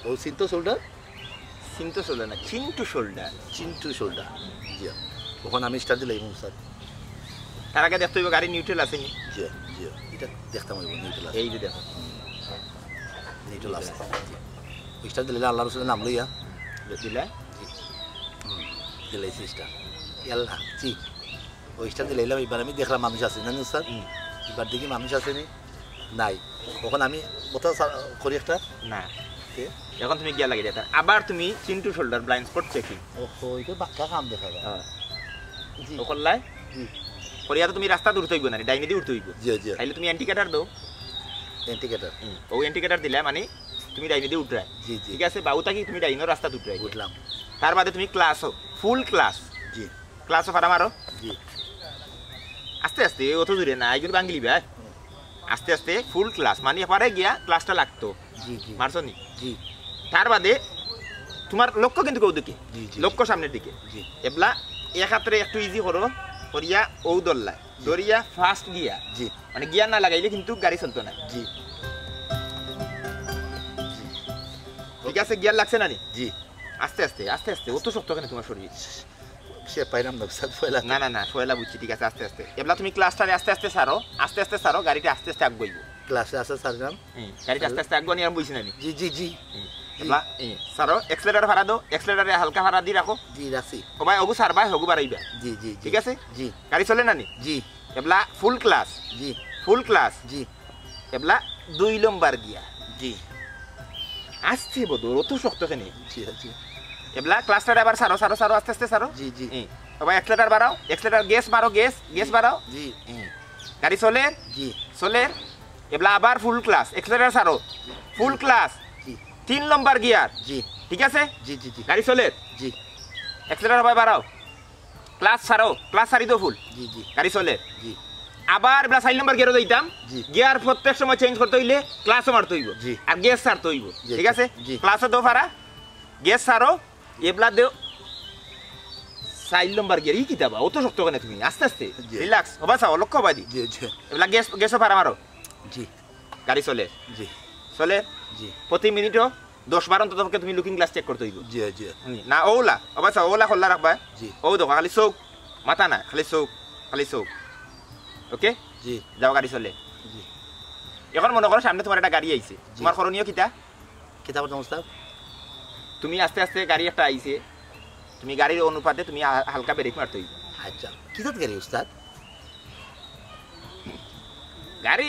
ও চিনতো শোল্ডার, চিনতো শোল্ডার না, চিন টু শোল্ডার। চিন টু শোল্ডার। জি। ওখানে আমি স্টার্ট দিলাম স্যার। তার আগে দেখতে হইব গাড়ি নিউট্রাল আছে নি। জি, জি। এটা দেখতাম হইব নিউট্রাল আছে। এই যে দেখো। নিউট্রাল আছে। জি। স্টার্ট দিলে আল্লাহ রসুলের নাম লইয়া। দিলে? হুম, দিলে স্টার্ট। ইয়াল্লা, জি। ওই স্টার্ট দিলাইলাম, এবার আমি দেখলাম মানুষ আছে, জানেন স্যার? হুম। এবার দেখি মানুষ আছে নি? নাই। ওখানে আমি কোথাও সা-, করি একটা। না। কে? এখন তুমি গিয়া লাগিয়ে দিতা। আবার তুমি চিন two shoulder blind spot checking. ওহো, এটা বাক্কা কাম দেখা যায়। হ্যাঁ। জি, ও করলাই? জি। করিয়া তো তুমি রাস্তা দূরতে হইব না, ডাইনেদি উঠতে হইব। জি, জি। তাইলে তুমি ইন্ডিকেটর দাও। ইন্ডিকেটর। হুম। ও ইন্ডিকেটর দিলে মানে তুমি ডাইনেদি উঠরায়। জি, জি। ঠিক আছে, বাউতা কি তুমি ডাইনো রাস্তা উঠরায়। উঠলাম। তার বাদে তুমি ক্লাসও, ফুল ক্লাস। জি, ক্লাসও ফাড়া মারো। জি। আস্তে আস্তে, অত জোরে না, এইগুলো ভাঙি লিবে। আস্তে আস্তে ফুল ক্লাস, মানে এবারে গিয়া ক্লাসটা লাগতো। জি, জি। মারছো নি? জি, তার বাদে তোমার লক্ষ্য কিন্তু কেউ দিকে, জি, জি। লক্ষ্য সামনের দিকে। জি। এবলা এক হাতরে একটু ইজি করো, করিয়া ও দল্লায়, দরিয়া ফাস্ট গিয়া। জি। মানে গিয়ার না লাগাইলে কিন্তু গাড়ি চলতো না। জি। ঠিক আছে, গিয়ার লাগছে না নি? জি। আস্তে আস্তে, আস্তে আস্তে, অত শক্ত কেন তোমার শরীর? সে পাইলাম না, স্যার, পয়লা। না, না, না, পয়লা বুঝছি, ঠিক আছে, আস্তে আস্তে। এবলা তুমি ক্লাসটারে আস্তে আস্তে সারো, আস্তে আস্তে সারো, গাড়িটা আস্তে আস্তে আগুয়াইব। ক্লাসে আছে স্যার নাম? হুম, গাড়িটা আস্তে আস্তে আগুয়ানি আর বইছি না নি? জি, জি, জি। হুম। এবলা, এ, সারো, এক্সেলেটার ফাড়া দাও, এক্সেলেটারে হালকা ফাড়া দি রাখো। জি, রাখছি। ও ভাই, ওগু সারবা, হগু বাড়াইবা। জি, জি, জি। ঠিক আছে? জি। গাড়ি চলে না নি? জি। এবলা ফুল ক্লাস, জি। ফুল ক্লাস। জি। এবলা দুই নম্বর গিয়া। জি। আস্তে বদর, অত শক্ত কেনে? জি, জি। এবলা ক্লাসটা আবার সারো, সারো, সারো, আস্তে আস্তে সারো। জি, জি। হুম। ও ভাই, এক্সেলেটার বাড়াও, এক্সেলেটার, গেস মারো, গেস, গেস বাড়াও। জি। হুম। গাড়ি চলের, জি। চলের। এবলা আবার ফুল ক্লাস, এক্সেলেটার সারো, ফুল ক্লাস। জি। তিন নম্বর গিয়ার। জি। ঠিক আছে? জি, জি, জি। গাড়ি চলের। জি। এক্সেলেটার ভাই বাড়াও। ক্লাস ছাড়ো, ক্লাস ছাড়ি তো ফুল। জি, জি। গাড়ি চলের। জি। আবার এবলা চার নম্বর গিয়ারও যাইতাম। জি। গিয়ার প্রত্যেক সময় চেঞ্জ করতে হইলে ক্লাসও মারতে হইব। জি। আর গেস ছাড়তে হইব। জি, ঠিক জি, আছে? জি। ক্লাসও দো ফাড়া। গেস ছাড়ো। এবলা দেও। চাইর নম্বর গিয়ার, ই কিতা বা? অত শক্ত কেনে তুমি? আস্তে আস্তে। জি। রিল্যাক্স। হবা চাও, লক্ষ্য হবা দি। জি, জি। এগুলা গ্যাস, গ্যাসও ফারা মারো। জি, গাড়ি চলে। জি। চলে। জি। প্রতি মিনিটও দশ বার অন্তত পক্ষে তুমি লুকিং গ্লাস চেক করতে অইব। জি, জি। হুম, না, ওলা। হবা চাও, ওলা খোলা রাখবা। জি। ও দেখো, খালি চোখ, মাথা না, খালি চোখ, খালি চোখ। ওকে? জি। যাও, গাড়ি চলে। জি। এখন মনে করো সামনে তোমার একটা গাড়ি আইছে। তোমার করণীয় কিতা? কিতা করতাম উস্তাদ? তুমি আস্তে আস্তে গাড়ি একটা আইছে, তুমি গাড়ির অনুপাতে তুমি হা-, হালকা ব্রেক মারতে অইব। আচ্ছা, কি জাত গাড়ি উস্তাদ? গাড়ি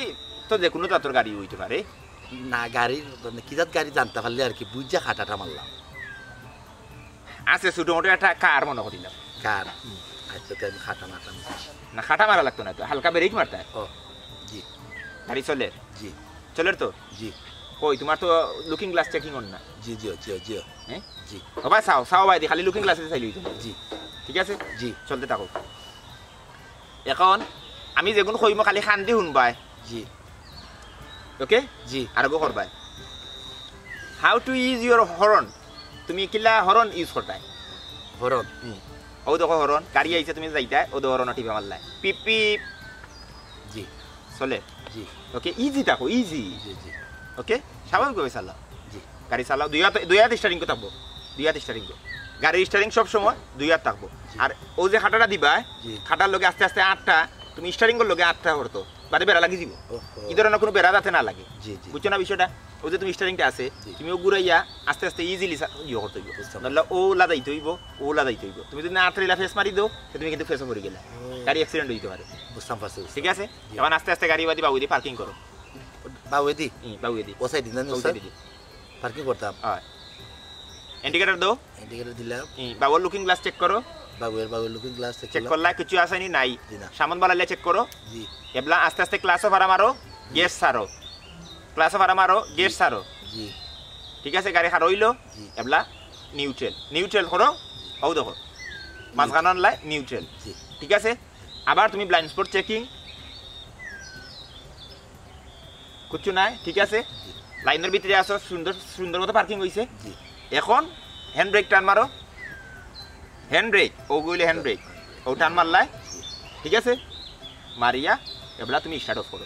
তো যে কোনো জাতর গাড়ি অইতে পারে। না, গাড়ির মানে কি জাত গাড়ি জানতে পারলে আর কি বুঝা খাটাটা মারলাম। আছে ছোটো মোটো একটা কার মনে করিলাম। কার? আচ্ছা, তাই আমি খাটা মারতাম। না, খাটা মারা লাগতো না তো, হালকা ব্রেক মারতে হয়। ও, জি। গাড়ি চলে? জি। চলের তো? জি। কই, তোমার তো লুকিং গ্লাস চেকিং অর না। জি, জি, জি, জি। হ্যাঁ? জি। হবা চাও, চাও ভাই দি, খালি লুকিং গ্লাসে চাইলে অইতো না। জি। ঠিক আছে? জি। চলতে থাকো। এখন আমি যেগুন কইমু খালি কান দি হুনবায়। জি। ওকে? জি। আর গো করবায়। How to use your horn? তুমি কিলা হরন ইউজ করতায়? হরন। ও দেখো হরন, গাড়ি আইছে, তুমি যাইতায়, ও দেখো হরন টিপা মারলায়। পিপ পিপ। জি। চলে। জি। ওকে, ইজি থাকো, ইজি। জি, জি। ওকে, স্বাভাবিকভাবে চালাও। জি। গাড়ি চালাও, দুই হাত, দুই হাত স্টারিং থাকবো। দুই হাত স্টারিং। গাড়ির স্টারিং সব সময় দুই হাত থাকবো। আর ও যে খাটাটা দিবা, জি। খাটার লগে আস্তে আস্তে আটটা, তুমি স্টারিং লগে আটটা করতো, বাদে বেড়া লাগি দিব। ওহো। এই ধরনের কোনো বেড়া যাতে না লাগে। জি, জি। বুঝছো না বিষয়টা? ও যে তুমি স্টারিংটা আছে, জি। তুমি ও ঘুরাইয়া আস্তে আস্তে ইজিলি ইয়ে করতে হইব। বুঝতে নাহলে ও লাদাইতে হইব, ও লাদাইতে হইব। তুমি যদি না আটটা ফেস মারি দাও, তুমি কিন্তু ফেসও পড়ে গেলে। গাড়ি অ্যাক্সিডেন্ট হইতে পারে। বুঝতাম পারছি, বুঝতাম। ঠিক আছে? জি। এখন আস্তে আস্তে গাড়ি বাদি বাবুদি পার্কিং করো। বাবুদি? হুম, বাবুদি। ও সাইড দিন ও স্যার। সাইডে। পার্কিং করতাম। হয়। ইন্ডিকেটর দাও। ইন্ডিকেটর দিলাম। হুম, বাবুর লুকিং গ্লাস চেক করো। বাবুর, বাবুর লুকিং গ্লাস চেক চেক করলা, কিছু আছে নি? নাই। জি না। সামন বাড়াইলে চেক করো। জি। এবলা আস্তে আস্তে ক্লাসও ফারা মারো, গেস ছাড়ো। ক্লাসও ফারা মারো, গেস ছাড়ো। জি। ঠিক আছে, গাড়ি খাড়া হইলো। জি। এবলা নিউট্রাল, নিউট্রাল করো। হও দেখো, মাঝখানো আনলাই নিউট্রাল। জি। ঠিক আছে, আবার তুমি ব্লাইন্ড স্পট চেকিং। কিচ্ছু নাই, ঠিক আছে। লাইনের ভিতরে আসো, সুন্দর, সুন্দর মতো পার্কিং হইছে। জি। এখন হ্যান্ড ব্রেক টান মারো। হ্যান্ড ব্রেক, ওগুলো হ্যান্ড ব্রেক। ও টান মারলাই, ঠিক আছে। মারিয়া, এবলা তুমি স্টার্ট অফ করো।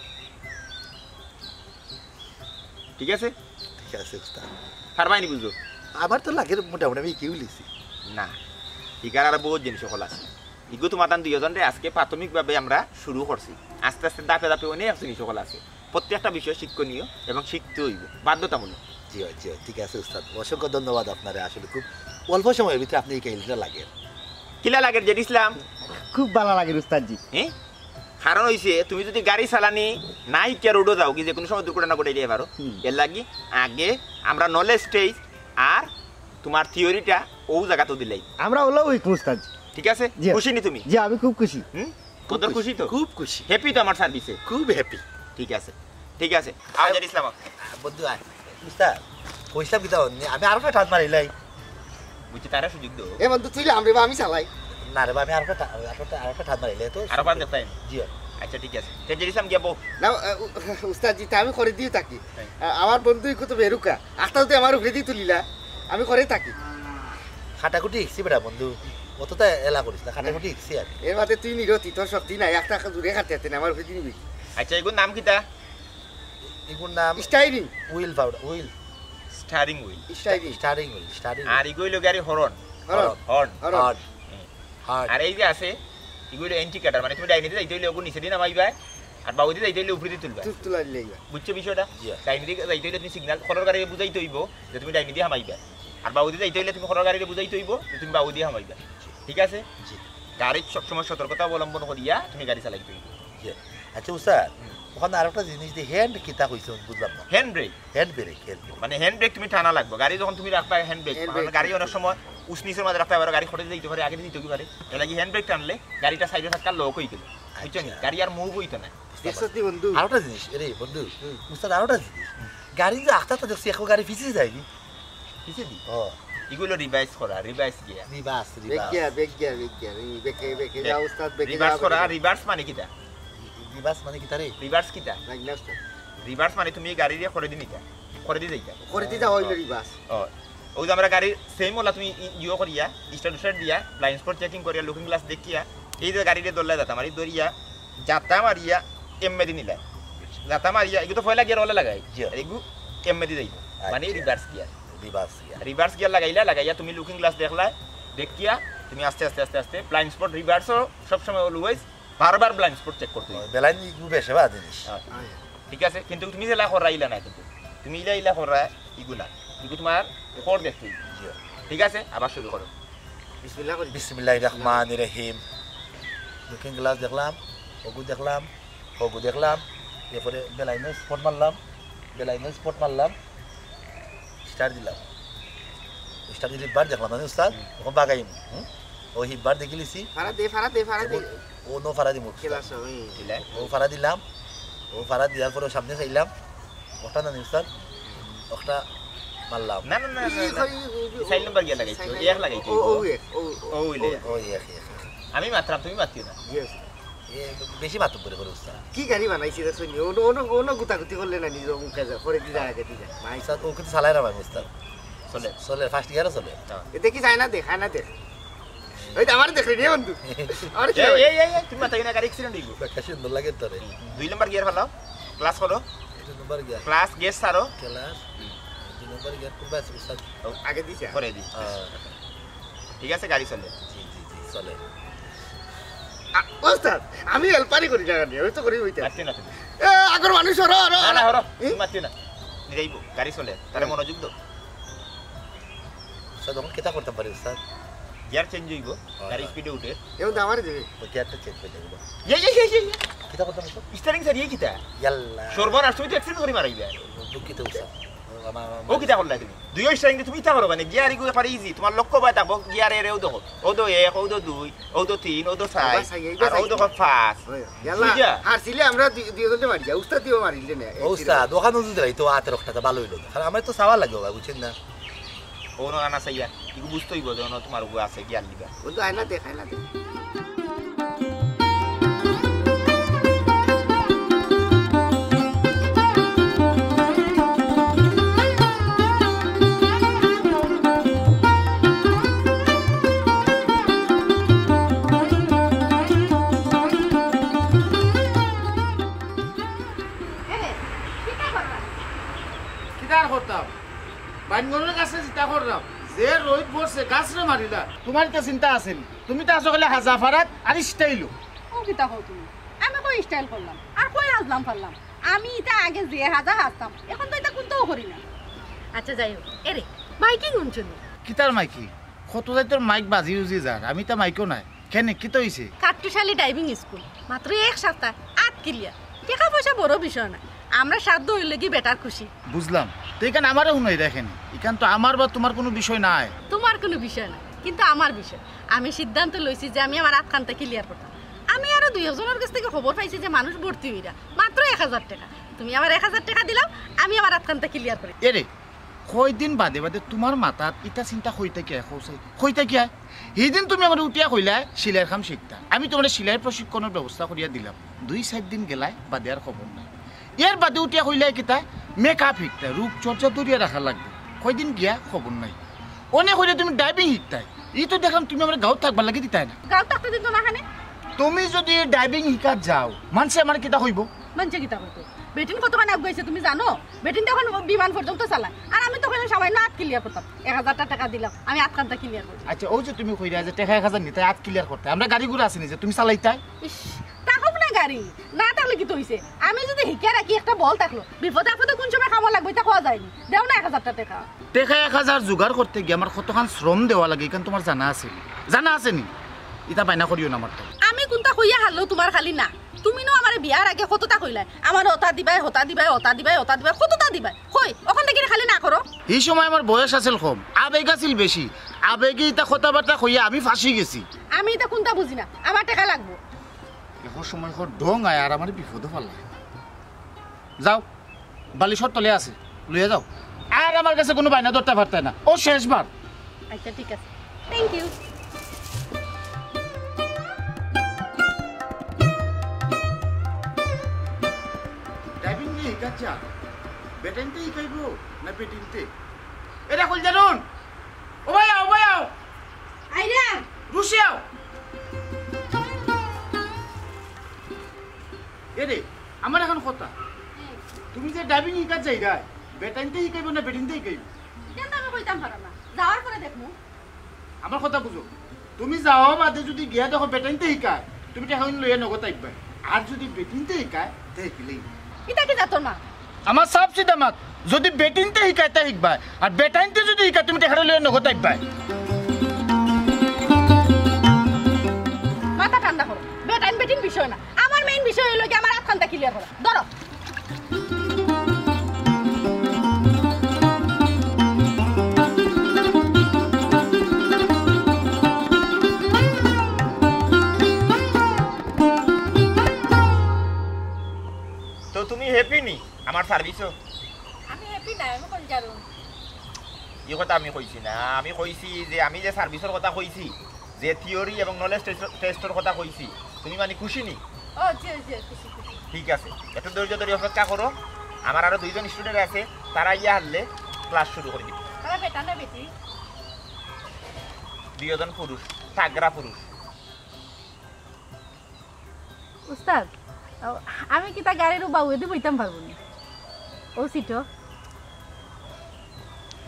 ঠিক আছে। ঠিক আছে উস্তাদ। পারবায়নি বুঝো। আমার তো লাগে মোটামুটি আমি কিউ লিছি। না, ইকার আর বহুত জিনিস সকল আছে। ইগু তোমার দুইজনরে আজকে প্রাথমিকভাবে আমরা শুরু করছি। আস্তে আস্তে ধাপে ধাপে অনেক জিনিস সকল আছে। প্রত্যেকটা বিষয় শিক্ষণীয় এবং শিখতে হইব, বাধ্যতামূলক। জি, জি, ঠিক আছে উস্তাদ, অসংখ্য ধন্যবাদ আপনারে। আসলে খুব অল্প সময়ের ভিতরে আপনি এই কাহিনীটা লাগে। কিলা লাগে জেড ইসলাম? খুব ভালা লাগে উস্তাদজি। হ্যাঁ, কারণ হইছে তুমি যদি গাড়ি চালানি না শিখিয়া রোডো যাও, কি যে কোনো সময় দুর্ঘটনা ঘটাই দিতে পারো। হুম। এর লাগি আগে আমরা নলেজ স্টেজ আর তোমার থিওরিটা ও জায়গাতেও দিলাই। আমরা ওলাও হইতাম উস্তাদজি। ঠিক আছে, জি। খুশি নি তুমি? জি, আমি খুব খুশি। হুম, কত খুশি তো? খুব খুশি। হ্যাপি তো আমার সার্ভিসে। খুব হ্যাপি। ঠিক আছে, ঠিক আছে, আও জেড ইসলাম। বন্ধু আয়। উস্তাদ, কইছিলাম কিতা অন্য, আমি আরো একটা টান মারিলাই। বুঝছি, তারা সুযোগ দেবো। এ বন্ধু, তুই রে, আমি বা আমি চালাই। না রে বা, আমি আরো একটা টা-, আরো একটা, আরো একটা টান মারিলাই তো। আরো বার দেখতাই। জি। আচ্ছা, ঠিক আছে, তে জেড ইসলাম গিয়া বউ। না, আ, উ-, উস্তাদজি, তা আমি করে দিও তাকি। হ্যাঁ। আ, আমার বন্ধু ইকু তো বেরুকা। আস্তা যদি আমার উপরে দিয়ে তুলিলা, আমি করে থাকি। খাটাকুটি শিখছি বেটা বন্ধু, অত তো এলা করিস না, খাটাকুটি শিখছি আর। এর মাঝে তুই নিরতি, তোর শক্তি নাই, একটা একটা দূরে খাতে খাতে না, আমার উপরে দিয়ে নিবি। আচ্ছা, এগুর নাম কিতা? এগুর নাম steering. Wheel powder, wheel. Steering wheel. Steering. Steering wheel, steering. আর এগুলো গাড়ি horn. Horn. Horn. Horn. Horn. Horn. আর এই যে আছে, এগুলো ইন্ডিকেটর, মানে তুমি ডাইনিতে যাইতে হইলে ওগুলো নিচে দিয়ে নামাইবা, আর বাউদি যাইতে হইলে উপরে দিয়ে তুলবা। তুল-, তুলা দিলে এইবার। বুঝছো বিষয়টা? জি। ডাইনিতে যাইতে হইলে তুমি সিগন্যাল, খরর গাড়ি বুঝাইতে হইব যে তুমি ডাইনিতে হামাইবা, আর বাউদি যাইতে হইলে তুমি খরর গাড়ি বুঝাইতে হইব যে তুমি বাউদি হামাইবা। ঠিক আছে? জি। গাড়ির সবসময় সতর্কতা অবলম্বন করিয়া তুমি গাড়ি চালাইতে হইব। জি। আচ্ছা উস্তাদ, ওখানে আরেকটা জিনিস যে হ্যান্ড কিতা কইছে আমি বুঝলাম না। Hand brake, hand brake, hand brake. মানে হ্যান্ড ব্রেক তুমি টানা লাগবে। গাড়ি যখন তুমি রাখবা হ্যান্ড ব্রেক, হ্যান্ড মানে ব্রেক। গাড়ি অনেক সময় উস নিচের মাঝে রাখতে পারো, গাড়ি খড়ে দিতে পারে, আগে দিতে পারে। এর লাগি হ্যান্ড ব্রেক টানলে গাড়িটা সাইডে থাকা লক হয়ে গেল, বুঝছো নি? আচ্ছা। গাড়ি আর মুভ হইতো না। দেখছো তুই বন্ধু? আরোটা জিনিস, রে বন্ধু, উস্তাদ আরোটা জিনিস। গাড়ি যে আস্তে আস্তে দেখছি, এখন গাড়ি পিছিয়ে যায়নি। পিছে দি। ও, এগুলো রিভার্স করা, রিভার্স গিয়ার। রিভার্স, বেগ গিয়া, রিভার্স। বেগ গিয়া, বেগ গিয়া, এই বেগে, বেগে, যা উস্তাদ বেগে রিভার্স যা, করা, বেগে। রিভার্স মানে কিতা? রিভার্স মানে কিতা রে? রিভার্স কিতা? রাখ না উস্তাদ। রিভার্স মানে তুমি গাড়িরে খড়ে দি নিতা, খড়ে দি যাইতা। করে দিতে হইল রিভার্স। ও, ওই যে আমরা গাড়ির সেম ওলা তুমি ই-, ইয়ে করিয়া, স্টার্ট উস্টার্ট দিয়া, ব্লাইন্ড স্পট চেকিং করিয়া, লুকিং গ্লাস দেখিয়া, এই যে গাড়িরে ধরলে জাতা মারি, ধরিয়া, জাতা মারিয়া, এমনি দিন নিলা। জাতা মারিয়া, এগু তো পয়লা গিয়ার ওলা লাগাই। জি। আর এগু এমনি দি যাইব। মানে আচ্ছা। Reverse gear. Reverse gear. Reverse gear লাগাইলা, লাগাইয়া তুমি লুকিং গ্লাস দেখলা, দেখিয়া, তুমি আস্তে আস্তে আস্তে আস্তে, ব্লাইন্ড স্পট রিভার্সও সবসময় অলওয়েজ বারবার ব্লাইন্ড স্পট চেক করতে হইব। বেলাইন ইগু বেশে বা জিনিস। হ্যাঁ। ঠিক আছে, কিন্তু তুমি যেলা করাইলা না, কিন্তু তুমি ইলা ইলা করা ইগু না, ইগু তোমার খর দেখতে হইব। জি। ঠিক আছে, আবার শুরু করো। বিসমিল্লাহ করি। বিসমিল্লাহির রহমানির রহিম। লুকিং গ্লাস দেখলাম, হগু দেখলাম, হগু দেখলাম, এরপরে বেলাইনো স্পট মারলাম, বেলাইনো স্পট মারলাম, স্টার্ট দিলাম। স্টার্ট দিলে বার দেখলাম, মানে উস্তাদ, হুম। ওখানে বাগাইম, হুম? ও হিপবার দেখিলিছি। ফাড়া দে, ফাড়া দে, ফাড়া দে। ও নো ফাড়া দিমু। খেলা সব, হুম। ও ফাড়া দিলাম, ও ফাড়া দেওয়ার পরে সামনে চাইলাম, ওটা না উস্তাদ, ওটা মারলাম। না, না, না, না, ই না। কই, ই, ই, ই, চাইর নম্বর গিয়ার লাগাইছি, ও, এক লাগাইছি। ও, ও, এক, ও, ও, ও, ওই লে। ও, এক, এক। আমি মাতরাম, তুমি মাতিও না। Yes। এ, বেশি মাতুম করে করে উস্তাদ। কি গাড়ি বানাইছি রে শুনি? অনো, অনো, অনো গুতাগুতি করলে না, নিজে মুখে যা, পরে দিদা আগে দিদা। মাই উস্তাদ, ও কিন্তু চালায় না ভাই উস্তাদ। চলে। চলে, ফার্স্ট গিয়ারও চলে। হ্যাঁ। এ দেখি যায় না দেখ, হয় না দেখ। ওই তো আমার দেখলি রে বন্ধু। আমার কি এই, হয়? এই, এই, এই, তুমি মাথায় না গাড়ি অ্যাক্সিডেন্ট হইব। একটা সুন্দর লাগে তোরে। দুই নম্বর গিয়ার ফালাও, ক্লাস করো। দুই নম্বর গিয়ার। ক্লাস গেস ছাড়ো। ক্লাস। দুই নম্বর গিয়ার কোন আছে উস্তাদ? ও, আগে দিছে। পরে দি। হ্যাঁ। ঠিক আছে, গাড়ি চলে। জি, জি, জি, চলে। আ, ওস্তাদ, আমি হেল্পারি করি না, আমি তো করি ওইটা। মাতিও না তুমি। এ, আগর মানুষ, হরো, হরো, না, না, হরো। হরো। এই? তুমি মাতিও না। নিরাইব, গাড়ি চলে। তারে হুম। মনোযোগ দাও। উস্তাদ, তখন কিতা করতাম পারি, উস্তাদ? গিয়ার চেঞ্জ হইব, হয়, গাড়ি হয়। স্পিডে উঠে। এমন তো আমারই দিবে। ওই গিয়ারটা চেঞ্জ হয়ে যাবে। ইয়ে, ইয়ে, ইয়ে, ইয়ে, ইয়ে। কিতা করতাম, উস্তাদ? স্টিয়ারিং ছাড়িয়ে কিতা? ইয়াল্লা। সর্বনাশ, তুমি তো অ্যাক্সিডেন্ট করি মারাইবে। দুঃখিত, উস্তাদ। ও, আমার, আমার ও কিতা করলা তুমি? দুইও স্টিয়ারিং তুমি কিতা করো? মানে গিয়ার ইগু একবারে ইজি। তোমার লক্ষ্য বায় থাকবো, গিয়ার এরেও দেখো। ও দো এক, ও দো দুই, ও দো তিন, ও দো চার, ও বা চাই, এই বা আর ও চাই। দো পাঁচ। ওই, ইয়াল্লা, বুঝা? হারছিলে আমরা দুই, দুইজন তো মারি যা। উস্তাদ দিও মারিলে না, ও উস্তাদ, ওখানে যদি যাই তো আতের রক্তটা ভালো হইলো। কারণ আমার তো চাওয়া লাগে, বাবা, বুঝছেন না? ও না, না চাইয়া, ইগু বুঝতে হইব যে ওনো তোমার উপর আছে, গিয়ার লিবা। ও তো আয় না দেখ, আয় না দেখ। এরে, কিতা করবা? কিতা আর করতাম? বাইনগরের কাছে চিন্তা করলাম, যে রোদ পড়ছে, গাছরে মারিলা। তোমার ইতা চিন্তা আছে নি? তুমি তো আছো খালি হাজা ফারাত আর স্টাইলও। ও কিতা কও তুমি? আমি কই স্টাইল করলাম? আর কই হাজলাম ফারলাম? আমি ইতা আগে যে হাজা হাজতাম, এখন তো ইতা কুন্তাও করি না। আচ্ছা, যাই হোক, এরে, মাইকিং হুনছো নি? কিতার মাইকিং? কত যাই তোর মাইক বাজি উজি যার, আমি তা মাইকও নাই। কেনে, কিতা হইছে? কাট্টুশালী ড্রাইভিং স্কুল, মাত্র এক সপ্তাহ, আত ক্লিয়ার। টেকা পয়সা বড় বিষয় না, আমরা সাধ্য হইলে কি বেটার খুশি। বুঝলাম, তো এখান আমারে হুনাই দেখেন, এখান তো আমার বা তোমার কোনো বিষয় নাই। তোমার কোনো বিষয় না, কিন্তু আমার বিষয়। আমি সিদ্ধান্ত লইছি যে আমি আমার আতখানটা ক্লিয়ার করতাম। আমি আরো দুই একজনের কাছ থেকে খবর পাইছি যে মানুষ ভর্তি হইরা মাত্র এক হাজার টেকা। তুমি আমার এক হাজার টেকা দিলাও, আমি আমার আতখানটা ক্লিয়ার করি। এরে, কয়দিন বাদে বাদে তোমার মাথাত ইতা চিন্তা কই থাকি আয়, কও চাই? কই থাকি আয়? হিদিন তুমি আমারে উঠিয়া কইলায় সিলাইর কাম শিখতা, আমি তোমারে সিলাইর প্রশিক্ষণর ব্যবস্থা করিয়া দিলাম। দুই চাইর দিন গেলায় বাদে আর খবর নাই। এর বাদে উঠিয়া কইলায় কিতা, মেকআপ শিখতা, রূপচর্চা ধরিয়া রাখা লাগবো। কয়দিন গিয়া খবর নাই। অনে কইলে তুমি ড্রাইভিং শিখতায়, ই তো দেখলাম তুমি আমারে গাঁওত থাকবার লাগি দিতায় না। গাঁওত থাকতে দিত না কেনে? তুমি যদি ড্রাইভিং শিখাত যাও, মানষে আমারে কিতা কইবো? মানষে কিতা কইতো? বেটিন কতখান আগুয়াইছে তুমি জানো? বেটিন তো এখন বিমান পর্যন্ত চালায়। আর আমি তো ওখানে সামান্য আত ক্লিয়ার করতাম। এক হাজারটা টেকা দিলাম, আমি আতখানটা ক্লিয়ার করতাম। আচ্ছা, ওই যে তুমি কইরা যে টেকা এক হাজার নিতায়, আত ক্লিয়ার করতায়, আমরা গাড়ি ঘোড়া আছে নি যে তুমি চালাইতায়? ইস, থাকুক না গাড়ি, না থাকলে কিতা হইছে? আমি যদি হিকিয়া রাখি একটা বল থাকলো, বিপদে আপদে কোন সময় কামো লাগবো, ইতা কওয়া যায়নি। দেও না এক হাজারটা টেকা। টেকা এক হাজার জোগাড় করতে গিয়া আমার কতখান শ্রম দেওয়া লাগে, ইখান তোমার জানা আছে নি? জানা আছে নি? ইতা বায়না করিও না আমার তো। আমি কুন্তা কইয়া হারলেও তোমার খালি না। তুমি নু আমারে বিয়ার আগে কততা কইলায়, আমারে অতা দিবায়, হতা দিবায়, অতা দিবায়, অতা দিবায়, কততা দিবায়। কই, অখন দেখি খালি না করো। হি সময় আমার বয়স আছিল কম, আবেগ আছিল বেশি। আবেগে ইতা কথাবার্তা কইয়া আমি ফাঁসি গেছি। আমি ইতা কুন্তা বুঝি না, আমার টেকা লাগবো। এখন সময় কর ঢং আয় আর আমারে বিপদো ফালায়। যাও, বালিশর তলে আছে, লইয়া যাও। আর আমার কাছে কোনো বায়না ধরতে পারতায় না, ও শেষবার। আচ্ছা, ঠিক আছে, থ্যাংক ইউ। ড্রাইভিং নিয়ে কাচ্চা, বেটাইনতে হিকাইবো না বেটিনতে? এটা কইল জানুন। ও ভাই আও, ও ভাই আও। আইরা। রুশি আও। এ রে, আমার এখন কথা। তুমি যে ড্রাইভিং হিকাত যাইরায়, বেটাইন্তে হিকাইবো না বেটিন্তে হিকাইবো? ইটা তো আমি কইতাম পাররাম না। যাওয়ার পরে দেখমু। আমার কথা বুঝো। তুমি যাওয়া বাদে যুদি গিয়া দেখো বেটাইন্তে হিকায়, তুমি টেকা লইয়া নগদ আইবায়। আর যুদি বেটিন্তে হিকায়, তে হিকিলেই। ইটা কি জাতর মাত? আমার সাফ সিধা মাত। যুদি বেটিন্তে হিকায়, তে হিকবায়। আর বেটাইন্তে যুদি হিকায়, তুমি টেকা লইয়া নগদ আইবায়। মাথা ঠান্ডা করো। বেটাইন বেটিন বিষয় না। আমার মেইন বিষয় অইলো কি আমার আতখানতা ক্লিয়ার করা। ধরো। তো তুমি হ্যাপি নি আমার সার্ভিসো? আমি হ্যাপি না, আমি কলজারুম। ই কথা আমি কইছি না, আমি কইছি যে আমি যে সার্ভিসর কথা কইছি, যে থিওরি এবং নলেজ টেস্ট, টেস্টর কথা কইছি, তুমি মানে খুশি নি? ও জি, জি, খুশি, খুশি। ঠিক আছে, একটু ধৈর্য ধরি অপেক্ষা করো, আমার আরো দুইজন স্টুডেন্ট আছে, তারা ইয়া হারলে ক্লাস শুরু করি দিবো। তারা বেটা না বেটি? দুইজন পুরুষ, তাগড়া পুরুষ। উস্তাদ, আমি কিতা গাড়ির উবাউদি বইতাম পারবো নি? ও সিটো।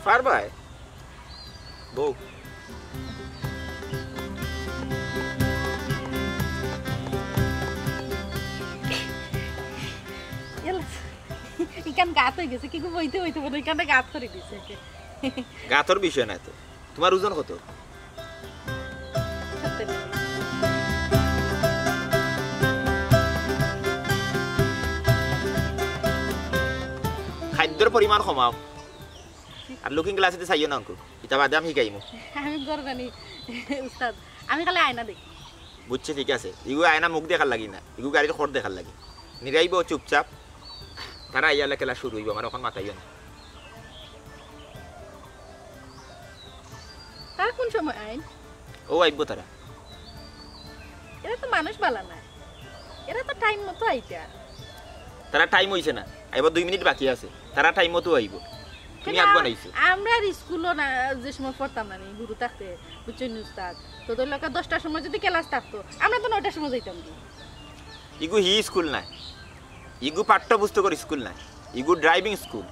পারবায়? বউ। এলা, ইখান গাত অই গেছে, কিগু বইতে বইতে মনে অয় ইখানটা গাত করি দিছে। গাতর বিষয় না তো। তুমার ওজন কত? খাদ্যর পরিমাণ কমাও। আর লুকিং গ্লাসেদি চাইও না অঙ্কু। ইতা বাদে আমি হিকাইমু। আমি গরু জানি, উস্তাদ। আমি খালি আয়না দেখি। বুঝছি, ঠিক আছে। ইগু আয়না মুখ দেখার লাগি না, ইগু গাড়ির খড় দেখার লাগি। নিরাইবো চুপচাপ। তারা আইয়ালে খেলা শুরু অইবো, আমার অখন মাতাইও না। তারা কোন সময় আইন? ও আইবো তারা। এরা তো মানুষ বালা নায়, এরা তো টাইম মতো আইতা। তারা টাইম অইছে না, আইবার দুই মিনিট বাকি আছে, তারা টাইম মতো আইবো। তুমি কেন আগ আম-, বানাইছো। আমরা আর স্কুলও না, যে সময় পড়তাম না নি, গুরু থাকতে, বুঝছো নি উস্তাদ? তোদের লোকে দশটার সময় যদি ক্লাস থাকতো, আমরা তো নয়টার সময় যাইতাম কি? ইগু হি স্কুল নায়, ইগু পাঠ্যপুস্তকর স্কুল নায়, ইগু ড্রাইভিং স্কুল।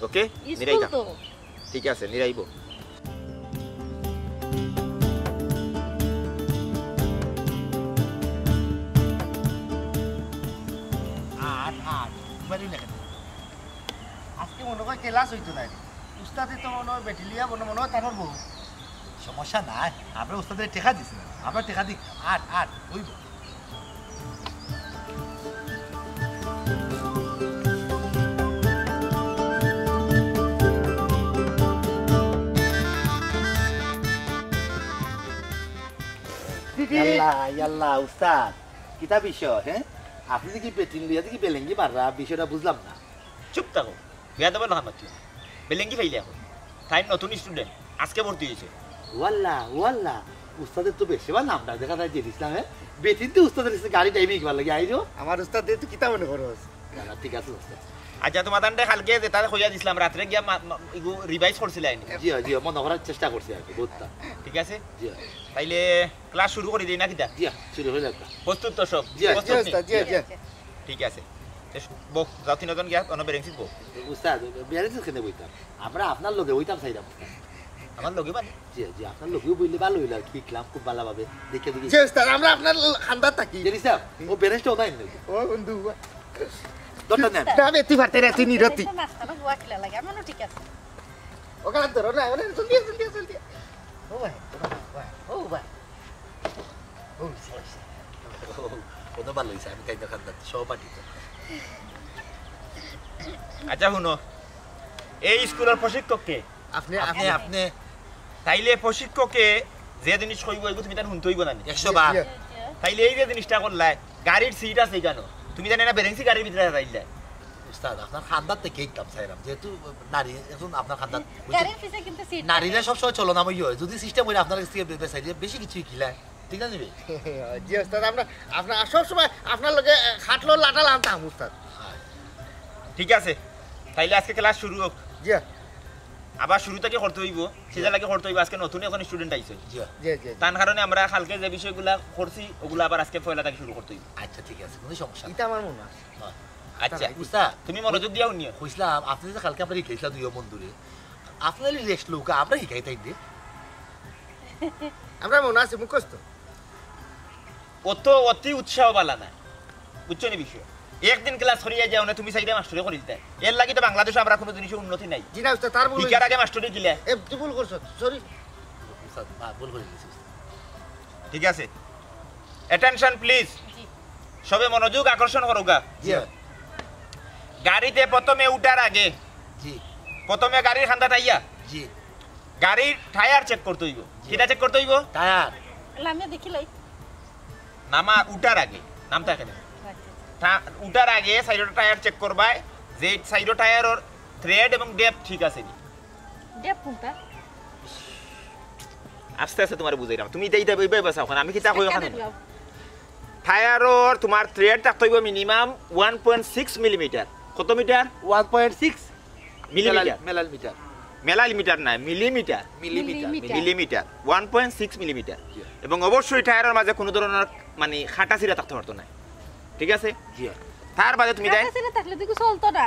ওকে? স্কুল নিরাইতাম। তো। ঠিক আছে, নিরাইবো। আট, আট। বাড়ি লেখা। আজকে মনে হয় ক্লাস অইতো নায় রে। উস্তাদে তো মনে হয় বেটিলিয়া মনে, মনে হয় তার বউ। সমস্যা নাই, আমরা উস্তাদরে টেকা দিছি না, আমরা টেকা দিক। আট, আট, অইবো। ইয়াল্লা, ইয়াল্লা, উস্তাদ, কিতা বিষয়, হে? আপনে দেখি বেটিন লইয়া দেখি বেলেঙ্গি মাররা, বিষয়টা বুঝলাম না। চুপ থাকো, বেয়াদবর লাখান মাতিও না। বেলেঙ্গি ফাইলে এখন। তাইন নতুন স্টুডেন্ট, আজকে ভর্তি অইছে। ওয়াল্লা, ওয়াল্লা, উস্তাদের তো বেশি বার নামটা দেখা যায় জেড ইসলাম, হে? বেটিন তো উস্তাদের কাছে গাড়ি ড্রাইভিং শিখবার লাগি আইরো। আমার উস্তাদ দিয়ে তুই কিতা মনে করস? না, না, ঠিক আছে, উস্তাদ। আচ্ছা, তুমার তানরে কালকে যেটা কইয়া দিছিলাম, রাত্রে গিয়া মা-, মা-, ইগু রিভাইজ করছিলায় নি? জি, জি, মনে করার চেষ্টা করছি আর কি, বুঝতা। ঠিক আছে? জি। তাইলে ক্লাস শুরু করি দেই না কিতা? জি, শুরু অইলে একটা। প্রস্তুত তো সব? জি, জি, প্রস্তুত নি? উস্তাদ, জি, জি। ঠিক আছে। তে বউ, যাও তিনজন গিয়া, অনো বেরেন্সিত বউ। উস্তাদ, বেরেন্সিত কেনে বইতাম? আমরা আপনার লগে বইতাম চাইরাম। আমার লগে মানে? জি, জি, আপনার লগেউ বইলে ভালা অইলো আর কি, ইকলাম খুব ভালাভাবে। দেখে দেখে। জি, উস্তাদ, আমরা আপনার খান্দাত থাকি। জেড ইসলাম, ও বেরেন্সিত ওটা আইন। ও বন্ধু। দরকার নেই। না, বে, তুই পারতে না, তুই নিরতি। নাস্তা না, বুয়া খিলা লাগে, আমারও ঠিক আছে। ওখানে ধরো না, ওখানে জলদি, জলদি, জলদি। ও ভাই, ও ভাই, ও ভাই। ও, সে, সে। ও, কত ভালা অইছে, আমি কাইদা খান্দাত সহপাঠী তো। আচ্ছা, হুনো, এই স্কুলর প্রশিক্ষক কে? আপনে, আপনে, আপনে। তাইলে প্রশিক্ষকে যে জিনিস কইবো, এগু তুমি তান হুনতে অইবো না নি? একশো বার। তাইলে এই যে জিনিসটা করলায়, গাড়ির সিট আছে কেনে? তুমি জানি না বেরেন্সি গাড়ির ভিতরে হারাইলায়। উস্তাদ, আপনার খান্দাত থাকি ইকলাম চাইরাম, যেহেতু নারী, এখন আপনার খান্দাত, বুঝছেন? গাড়ির পিছে কিন্তু সিট নারীরা থাকে। সবসময় চলনাময়ী হয়, যদি সিস্টেম অইলে আপনার কাছ থেকে বে-, বেশি কিছু কিলায়, ঠিক না নিবে? জি উস্তাদ, আমরা আপনার সবসময় আপনার লগে, এ, খাটলো লাটাল আনতাম উস্তাদ। হ্যাঁ। ঠিক আছে, তাইলে আজকে ক্লাস শুরু হোক। জি। আবার শুরু থাকি করতে অইবো, সেটা লাগি করতে অইবো। আজকে নতুন একজন স্টুডেন্ট আইছে, জি। জি, জি, জি। তার কারণে আমরা কালকে যে বিষয়গুলা করছি, ওগুলা আবার আজকে পয়লা থাকি শুরু করতে অইবো। আচ্ছা, ঠিক আছে, কোনো সমস্যা নাই। ইটা আমার মনে আছে। হ্যাঁ। আচ্ছা, আচ্ছা, উস্তাদ, তুমি মনোযোগ দিয়া হুনিও। কইছিলাম, আপনে যে কালকে আমরারে হিকাইছিলা দুইও বন্ধুরে, আপনার রেস্ট লউকা, আমরা হিকাই তাই দে। আমরা মনে আছে মুখস্থ। অত অতি উৎসাহ বালা না, বুঝছো নি বিষয়? একদিন ক্লাস করিয়া যাও না, তুমি চাইলে মাস্টরি করি দিতে। এর লাগি তো বাংলাদেশে আমরা কোনো জিনিসের উন্নতি নাই। জি না উস্তাদ, তার ভুল ভিক্ষার হইছে। আগে মাস্টরি দিলে। এ, তুই ভুল করছো, সরি। উস্তাদ, মা, ভুল করে দিয়েছি, উস্তাদ। ঠিক আছে, অ্যাটেনশন প্লিজ। জি। সবে মনোযোগ আকর্ষণ করুকা। জি। গাড়িতে প্রথমে উঠার আগে, জি। প্রথমে গাড়ির কান্দাত আইয়া, জি। গাড়ির টায়ার চেক করতে অইবো। জি। কিটা চেক করতে অইবো? টায়ার। লামিয়া দেখিলাই। নামা উঠার আগে, নামতা এখানে। আচ্ছা। টা-, উঠার আগে সাইডর টায়ার চেক করবায়, যে সাইডর টায়ারর থ্রেড এবং ডেপথ ঠিক আছে নি। ডেপথ কোনটা? আস্তে আস্তে তোমারে বুঝাইরাম। তুমি ইটা, ইটা এইভাবে বসাও, কারণ আমি কিতা কই কিতা ওখানে? দেখলাম? টায়ারর তোমার থ্রেড থাকতে অইবো minimum one point six millimetre. কত metre? One point six. Millimetre. মেলাল-, মেলাল মিটার। মেলাল মিটার না, millimetre. Millimetre. Millimetre. Millimetre, one point six millimetre. জি। এবং অবশ্যই টায়ারর মাঝে কোনো ধরনের, মানে, কাটা ছিঁড়া থাকতে পারতো না, ঠিক আছে? জি। তার বাদে তুমি দেয় কাটা ছিঁড়া থাকলে তো কিছু চলতো না।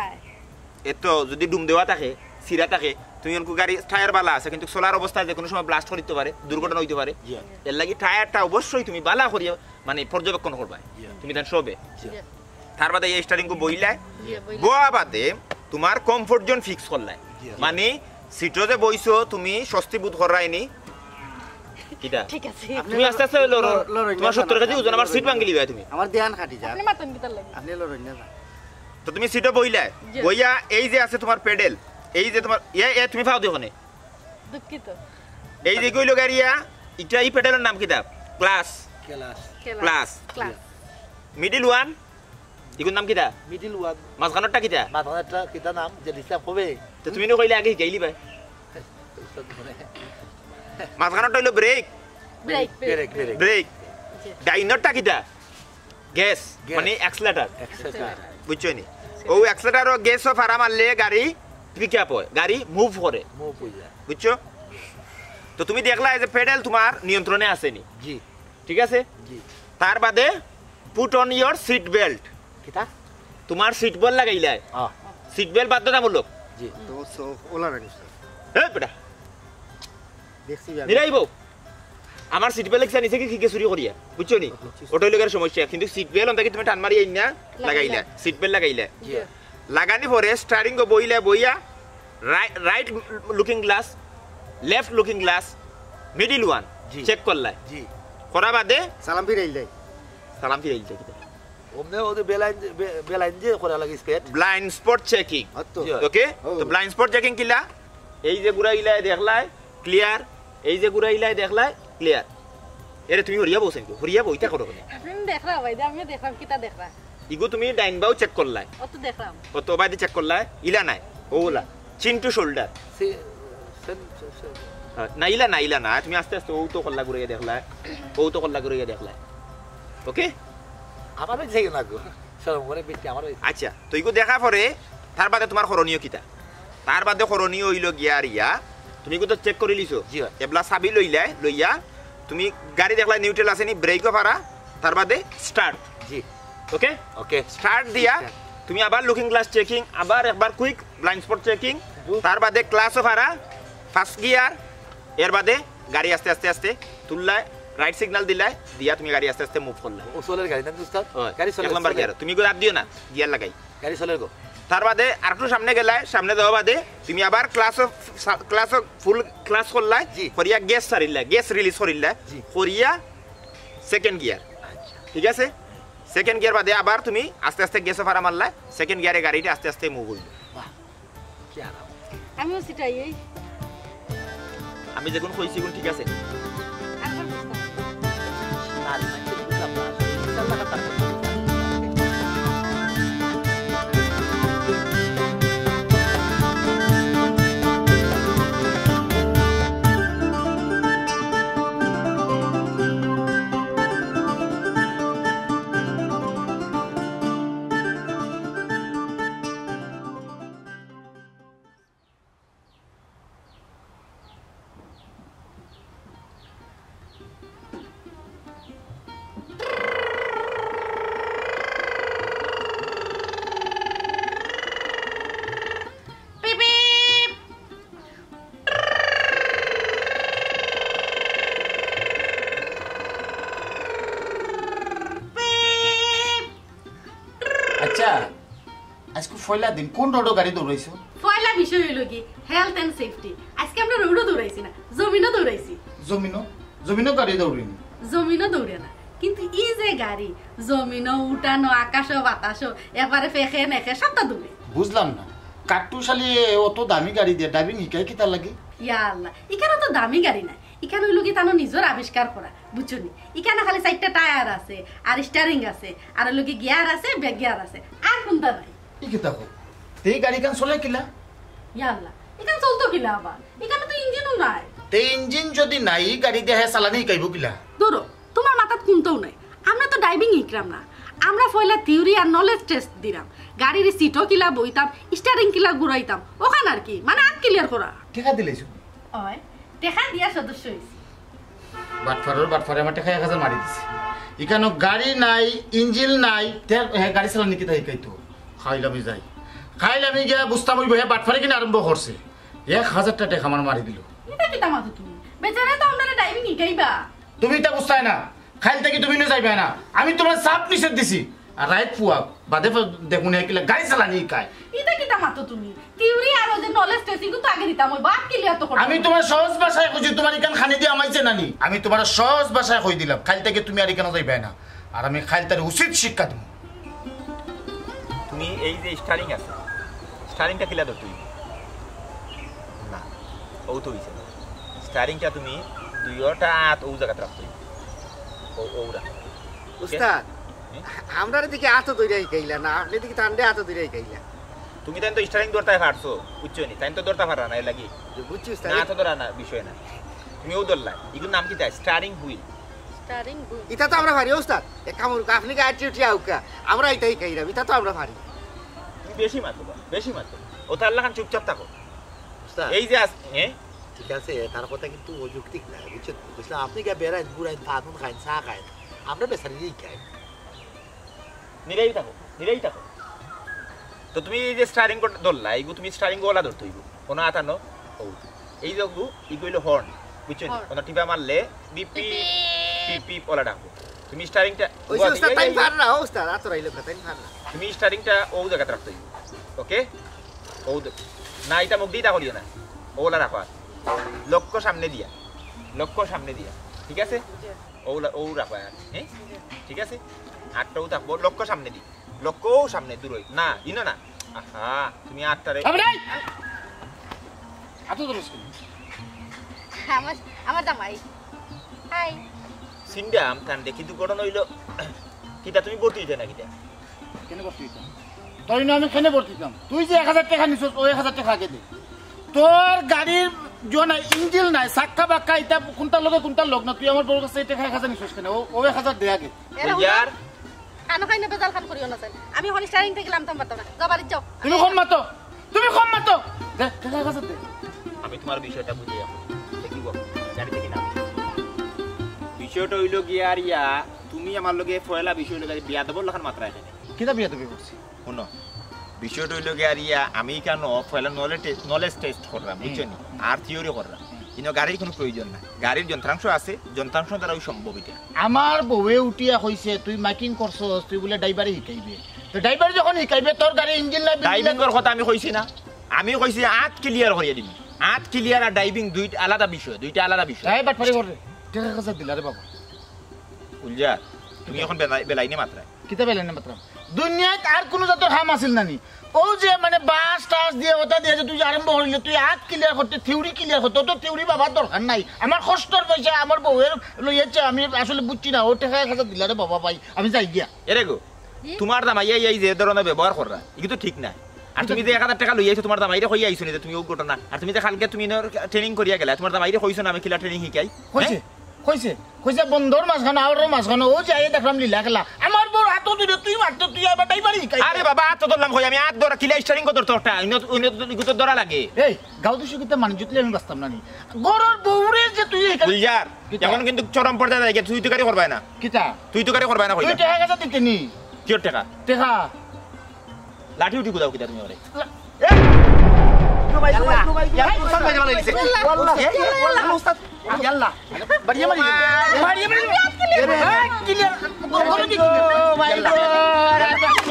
এ তো যদি ডুম দেওয়া থাকে, ছিঁড়া থাকে, তুমি অনকু গাড়ি টায়ার বালা আছে, কিন্তু চলার অবস্থায় যে কোনো সময় ব্লাস্ট করিতে পারে, দুর্ঘটনা হইতে পারে। জি। এর লাগি টায়ারটা অবশ্যই তুমি বালা করিয়া, মানে, পর্যবেক্ষণ করবায়। জি। তুমি দেন সবে। জি। তার বাদে এই স্টারিং কো বইলায়, জি, বইলায়। বওয়া বাদে তোমার কমফোর্ট জোন ফিক্স করলায়। জি। মানে, সিটো যে বইছো, তুমি স্বস্তি বোধ করায়নি। কিটা? ঠিক আছে। তুমি আস্তে আস্তে লড়ো। লড়-, লড়ইন না, তোমার সত্তর কেজি ওজন, আমার সিট ভাঙি লিবায় তুমি। আমার ধ্যান খাটি যায়। আপনি মাতইন কিতার লাগি? আপনি লড়ইন না। তো তুমি সিটো বইলায়, জি। বইয়া এই যে আছে তোমার প্যাডেল, এই যে তোমার, এ, এ, তুমি পাও দেখো নে। দুঃখিত। এই যে কইলো গাড়িয়া, ইটা এই প্যাডেলর নাম কিতা? Class. Class. Class. Class. Middle one, ইগুর নাম কিতা? Middle one. মাঝখানোরটা কিতা? মাঝখানোরটা কিতা নাম? যে দিছলাম কবে? তো তুমি না কইলে আগে হিকাইলি ভাই। মাঝখানোরটা হইলো brake. Brake, brake. Brake, brake. Brake. জি। ডাইনোরটা কিতা? Gas, gas. মানে অ্যাক্সিলারেটর। অ্যাক্সিলারেটর। বুঝছো নি? ও অ্যাক্সিলারেটর ও গ্যাসও ফাড়া মারলে গাড়ি পিক আপ হয়, গাড়ি মুভ করে। মুভ হয়ে যায়। বুঝছো? তো তুমি দেখলা এই যে প্যাডেল তোমার নিয়ন্ত্রণে আছে নি। জি। ঠিক আছে? জি। তার বাদে put on your seat belt। কিতা? তোমার সিট বেল্ট লাগাইলায়। আহ। সিট বেল্ট বাধ্যতামূলক। জি। তো সো-, ওলা রাখি স্যার। এই বেটা। দেখছি আমি। নিরাইবো। আমার সিট বেল্ট লাগছে নিচে কি, কি চুরি করিয়া, বুঝছো নি? বুঝছি। ওটা হইলো গিয়ে সমস্যা, কিন্তু সিট বেল্ট অন্তাকি তুমি টান মারি আইন না, লাগাইলা। লাগাইলা। সিট বেল্ট লাগাইলা। জি। লাগানি পরে স্টারিং গো বইলা বইয়া রাই-, right looking glass, left looking glass, middle one জি। চেক করলাই। জি। করা বাদে সালাম ফিরাইল দেয়। সালাম ফিরাইল দেয় কিতা? অমনে ওদের বেলাইন, বে-, বেলাইন যে করা লাগে স্পেট। Blind spot checking. অত। জি। ওকে? ও। তো ব্লাইন্ড স্পট চেকিং কিলা? এই যে ঘুরাইলায় দেখলায়, ক্লিয়ার। এই যে ঘুরাইলায় দেখলায়, ক্লিয়ার। এরে তুমি হরিয়া বউছেন কি? হরিয়া বইতা করো কেনে? আপনি দেখরা ভাই, আমি দেখলাম কিতা দেখরা। ইগু তুমি ডাইন বাউ চেক করলায়। অত দেখলাম। অত বাদে চেক করলায়, ইলা নাই। ওলা। চিন্টু শোল্ডার। সে-, সে-, সে-, সে-, হ্যাঁ, না, ইলা না, ইলা না। তুমি আস্তে আস্তে ও তো কল্লা ঘুরাইয়া দেখলায়। ও তো কল্লা ঘুরাইয়া দেখলায়। ওকে? আমার ওই যাই না গো। শরম করে বেটি আমার ওই আচ্ছা, তো ইগু দেখা পরে তার বাদে তোমার করণীয় কিতা? তার বাদে করণীয় হইল গিয়া আর ইয়া, তুমি কিন্তু চেক করি লিছো। জি, হয়। এবলা চাবি লইলায়, লইয়া তুমি গাড়ি দেখলায় নিউট্রাল আছে নি, ব্রেকও ফাড়া, তার বাদে স্টার্ট। জি। ওকে? ওকে। স্টার্ট দিয়া স্টার্ট। তুমি আবার লুকিং গ্লাস চেকিং, আবার একবার কুইক ব্লাইন্ড স্পট চেকিং, জি। তার বাদে ক্লাসও ফাড়া, ফার্স্ট গিয়ার, এর বাদে গাড়ি আস্তে আস্তে আস্তে তুললায়, রাইট সিগন্যাল দিলায়, দিয়া তুমি গাড়ি আস্তে আস্তে মুভ করলায়। ও চলের গাড়ি না, উস্তাদ? হয়। গাড়ি চলের, এক নাম্বার চলের। গিয়ার। তুমি গিয়ার দিও না, গিয়ার লাগাই। গাড়ি চলের গো। তার বাদে আরেকটু সামনে গেলায়, সামনে যাওয়া বাদে তুমি আবার ক্লাস অফ, ক্লাস অফ, ফুল ক্লাস করলায়, জি। করিয়া গ্যাস ছাড়িলায়, গ্যাস রিলিজ করিলায়, জি। করিয়া সেকেন্ড গিয়ার। আচ্ছা। ঠিক আছে? সেকেন্ড গিয়ার বাদে আবার তুমি আস্তে আস্তে গ্যাসও ফাড়া মারলায়, সেকেন্ড গিয়ারে গাড়িটা আস্তে আস্তে মুভ হইল। বাহ, কি আরাম। আমিও সিটাই এই। আমি যেগুন কইছি, এগুন ঠিক আছে। আরেকবার বুঝতাম। না রে, না, ঠিক বুঝলাম না। ইনশাআল্লাহ, কথা আচ্ছা, আজকে পয়লা দিন, কোন রোডো গাড়ি দৌড়াইছো? পয়লা বিষয় অইলো কি, health and safety। আজকে আমরা রোডো দৌড়াইছি না, জমিনো দৌড়াইছি। জমিনো? জমিনো গাড়ি দৌড়িনি? জমিনো দৌড়ে না, কিন্তু ই যে গাড়ি, জমিনো, উঠানো, আকাশো, বাতাসো, এপারে ফেকে নেকে সবটা দৌড়ে। বুঝলাম না, কাট্টুশালী অত দামি গাড়ি দিয়া ড্রাইভিং হিকায় কিতার লাগি? ইয়া আল্লাহ, ইখান তো দামি গাড়ি না, ইখান অইলো কি তান নিজর আবিষ্কার করা, বুঝছো নি? ইখান খালি চাইরটা টায়ার আছে, আর স্টিয়ারিং আছে, আর অইলো কি গিয়ার আছে, ব্যাক গিয়ার আছে, আর কুনতা নাই। ই কিতা কও? তে ই গাড়িখান চলে কিলা? ইয়া আল্লাহ, ইখান চলতো কিলা আবার? ইখানো তো ইঞ্জিনও নাই। তে ইঞ্জিন যদি নাই, ই গাড়ি দিয়া হে চালানি হিকাইবো কিলা? ধরো, তুমার মাথাত কুনতাউ নাই। আমরা তো ড্রাইভিং হিকরাম না। আমরা পয়লা থিওরি আর নলেজ টেস্ট দিরাম। গাড়ির সিটো কিলা বইতাম, স্টিয়ারিং কিলা ঘুরাইতাম, অখান আর কি, মানে আত ক্লিয়ার করা। টেকা দিলাইছো? অয়, টেকা দিয়া সদস্য অইছি। বাটফারর বাটফারে আমার টেকা এক হাজার মারি দিছে। ইখানো গাড়ি নাই, ইঞ্জিন নাই, তে হে গাড়ি চালানি কিতা হিকাইতো? কাইল আমি যাই, কাইল আমি গিয়া বুঝতাম অইবো হে বাটফারি কিনা আরম্ভ করছে। এক হাজারটা টেকা আমার মারি দিলো। ইতা কিতা মাতো তুমি? বেচারায় তো আমরারে ড্রাইভিং হিকাইবা। তুমি ইতা বুঝতায় না, কাইল থাকি তুমি নু যাইবায় না। আমি তুমারে সাফ নিষেধ দিছি। আর রাইত পুয়া বাদে ফে-, দেখমুনে কিলা গাড়ি চালানি হিকায়। ইতা কিতা মাতো তুমি? থিওরি আর অউ যে নলেজ টেস্ট, ইগুন তো আগে দিতাম অইবো, আত ক্লিয়ার তো করতাম। আমি তুমারে সহজ ভাষায় কইছি, তুমার ইখান খানি দিয়া হামাইছে না নি? আমি তুমারে সহজ ভাষায় কই দিলাম, কাইল থাকি তুমি আর ইখানো যাইবায় না। আর আমি কাইল তারে উচিত শিক্ষা দিমু। তুমি এই যে স্টিয়ারিং আছে, স্টিয়ারিংটা কিলা ধরতে অইবো? না, অউ তো অইছে না। স্টিয়ারিংটা তুমি দুইওটা আত অউ জাগাত রাখতে অইবো। অউ, অউ রাখো। উস্তাদ, হুম? আমরারে দেখি আতো ধরিয়া হিকাইলা না, আপনে দেখি তানরে আতো ধরিয়া হিকাইলা। তুমি তাইন তো স্টিয়ারিং ধরতায় পারছো, বুঝছো নি? তাইন তো ধরতা পাররা না, এর লাগি। বুঝছি উস্তাদ। না, আতো ধরা না, বিষয় না। তুমি অউ ধরলায়। ইগুর নাম কিতা? Steering wheel. Steering wheel. ইতা তো আমরা পারি উস্তাদ। এক কাম করুক্কা, আপনে গাড়ি উঠিয়া আউক্কা। আমরা ইতা হিকাইরাম, ইতা তো আমরা পারি। তুমি বেশি মাতো বা, বেশি মাতো। অউ তার লাখান চুপচাপ থাকো। উস্তাদ। এই যে আস-, হ্যাঁ? ঠিক আছে, তার কথা কিন্তু অযৌক্তিক না, বুঝছেন? বুঝলাম, আপনে গিয়া বেড়াইন, ঘুরাইন, ফানুন খাইন, চা খাইন। আমরা বেচারি এই খাই। নিরাই থাকো, নিরাই থাকো। তো তুমি এই যে স্টিয়ারিং ধরলা, এইগু তুমি স্টিয়ারিং ওলা ধরতে অইবো। কোনো আতানো, ও। এই যে গু, ইগু অইলো হর্ন, বুঝছো নি? হর্ন। কোনো টিপা মারলে beep beep, beep beep. Beep beep OLA ডাকবো। তুমি স্টিয়ারিংটা ওই যে উস্তাদ, তাইন পাররা, ও উস্তাদ, আতো রাইলো না, তাইন পাররা। তুমি স্টিয়ারিংটা ও জাগাত রাখতে অইবো। ওকে? ও দে-, না, ইটা মুখ দিয়া ইটা করিও না। ওলা রাখো আর। লক্ষ্য সামনে দিয়া। লক্ষ্য সামনে দিয়া। ঠিক আছে? ওলা, ও রাখো আর। হ্যাঁ? ঠিক আছে? আতটাও থাকবো, লক্ষ্য সামনে দি। লক্ষ্যও সামনে, দূর অই। না, ইনো না। আহা, তুমি আতটারে সামনে আই! আতো ধরছ কেনে? আমার, আমার জামাই। হাই। সিন্ডাম, তান দেখি দুর্ঘটনা অইলো। কিতা তুমি ভর্তি অইতে না কিতা? কেনে ভর্তি অইতাম? তোর ইনো আমি কেনে ভর্তি অইতাম? তুই যে এক হাজার টেকা নিছস, অউ এক হাজার টেকা আগে দে। তোর গাড়ির জো নাই, ইঞ্জিন নাই, চাক্কা বাক্কা, ইতা কুনটার লগে কুনটার লগ না। তুই আমার বউর কাছে টেকা এক হাজার নিছস কেনে? অউ, অউ এক হাজার দে আগে। এরা ইয়ার। কানো খাইনে বেজাল খান করিও না, স্যার। আমি অখন স্টিয়ারিং থাকি লামতাম পারতাম না। যাও, বাড়িত যাও। তুমি কম মাতো, তুমি কম মাতো। দে, টেকা এক হাজার দে। আমি তুমার বিষয়টা বুঝি অখন। দেখিব, গাড়ি থাকি নামো। বিষয়টা অইলো গিয়া আর ইয়া, তুমি আমার লগে পয়লা বিষয় অইলো গিয়া বেয়াদবর লাখান মাতরায় কেনে। কিতা বেয়াদবি করছি? হুনো, বিষয়টা অইলো গিয়া আর ইয়া, আমি কেনে পয়লা নলেজ টে-, নলেজ টেস্ট কররাম, হুম। বুঝছো নি? আর থিওরি কররাম। হুম। ইনো গাড়ির কুনু প্রয়োজন নাই। গাড়ির যন্ত্রাংশ আছে, যন্ত্রাংশ দ্বারাউ সম্ভব ইটা। আমার বউয়ে উঠিয়া কইছে, "তুই মাইকিং করছস, তুই বুলে ড্রাইভারি হিকাইবে।" তো ড্রাইভারি যখন হিকাইবে, তোর গাড়ির ইঞ্জিন নাই, বিঞ্জিন নাই। ড্রাইভিংর কথা আমি কইছি না, আমি কইছি আত ক্লিয়ার করিয়া দিমু। আত ক্লিয়ার আর ড্রাইভিং দুইটা আলাদা বিষয়, দুইটা আলাদা বিষয়। এই বাটপারি করে, টেকা কাছে দিলা রে বাবা। গুলজার, তুমি অখন বেলাই-, বেলাইনে মাতরায়। কিতা বেলাইনে মাতরাম? দুনিয়াত আর কুনু জাতর কাম আছিল না নি? অউ যে মানে বাস টাস দিয়া, ওটা দিয়া যে তুই আরম্ভ করিলে, তুই আত ক্লিয়ার করতে, থিওরি ক্লিয়ার করতে, অত থিওরি বাবার দরকার নাই। আমার কষ্টর পয়সা, আমার বউয়ে লইয়াছে, আমি আসলে বুঝছি না, অউ টেকা এক হাজার দিলা রে বাবা ভাই, আমি যাই গিয়া। এরে গো, জি? তুমার জামাইয়ে এই যে ধরনর ব্যবহার কররা, ইগু তো ঠিক নায়। আর তুমি যে এক হাজার টেকা লইয়া আইছো, তুমার জামাইরে কইয়া আইছো নি যে তুমি অউ ঘটনা, আর তুমি যে কালকে তুমি ইনো ট্রেনিং করিয়া গেলায়, তুমার জামাইরে কইছো না আমি কিলা ট্রেনিং হিকাই? কইছে, হ্যাঁ? কইছে, কইছে বন্দর মাঝখানো, আওয়ারর মাঝখানো, অউ যে আইয়া দেখরাম লীলা খেলা। আমার বউর আতো ধরিয়া তুই মাততো, তুই আবার ড্রাইভারি হিকাই। আরে বাবা, আত তো ধরলাম কই আমি, আত ধরা কিলা স্টিয়ারিং কো ধরতো একটা, ইনো, ইনো তো, ইগু তো ধরা লাগে। এই, গাঁও দেশো কিতা মানুষ জুটলে আমি বাঁচতাম না নি। ঘরর বউরে যে তুই হিকাই। গুলজার, কিতা? অখন কিন্তু চরম পর্যায়ে যাই গিয়া, তুই তুকারি করবায় না। কিতা? তুই তুকারি করবায় না তুই কইলাম। টেকা কাছে দিতে নি। কিয়র টেকা? টেকা। লাঠি উঠি কুদাও কিতা তুমি ওরে? এ! ইয়াল্লা। বাড়িয়ে মারি। মারিয়ে মারি। এ, ক্লিয়ার। ও মাই গড।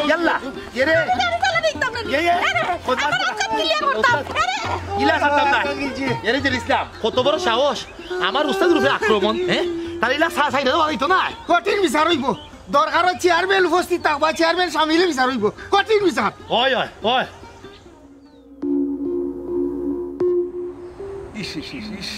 ইয়াল্লা। এরে, গাড়ি চালানি ইতাম না। এ, এ, আরে, কোথায়? আমার আজকে clear করতাম। আরে, ইলা ছাড়তাম না। এরে যে ইসলাম, কত বড় সাহস, আমার উস্তাদের উপরে আক্রমণ, হ্যাঁ? তাহলে ইলা সা-, সাইডে দেওয়া হইতো না। কঠিন বিচার হইব। দরকার হয় চেয়ারম্যান উপস্থিত থাকবা, চেয়ারম্যান সামিলে বিচার হইব। কঠিন বিচার। হয়, হয়, হয়। ইস, ইস, ইস, ইস।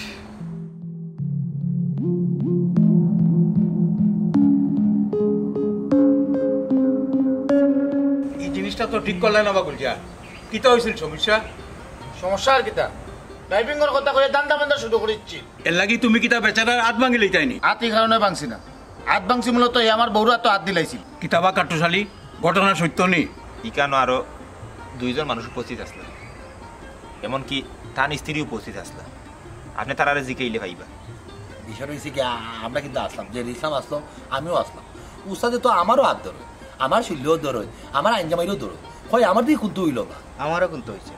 এই জিনিসটা তো ঠিক করলে না বা গুলজার। কিতা হয়েছিল সমস্যা? সমস্যা আর কিতা? ড্রাইভিংর কথা কইয়া ধান্দা বান্দা শুরু করে দিচ্ছি। এর লাগি তুমি কিতা বেচারার আত ভাঙি লইতাইনি? আত এই কারণে ভাঙছি না। আত ভাঙছি মূলত এই আমার বউরা তো আত দিলাইছিল। কিতাবা কাট্টুশালী, ঘটনা সত্য নি? ইকানো আরো দুইজন মানুষ উপস্থিত আসলো, এমনকি তান স্ত্রী উপস্থিত আসলো। আপনি তারারে জিকাইলে পাইবা। বিষয় হয়েছে কি, আ-, আমরা কিন্তু আসলাম, যে ইসলাম আসলাম, আমিও আসলাম। উস্তাদে তো আমারও হাত ধরে, আমার শরীরেও ধরে, আমার আইনজামাইরও ধরে। হয় আমার দিয়ে কিন্তু হইল না। আমারও কিন্তু হয়েছে।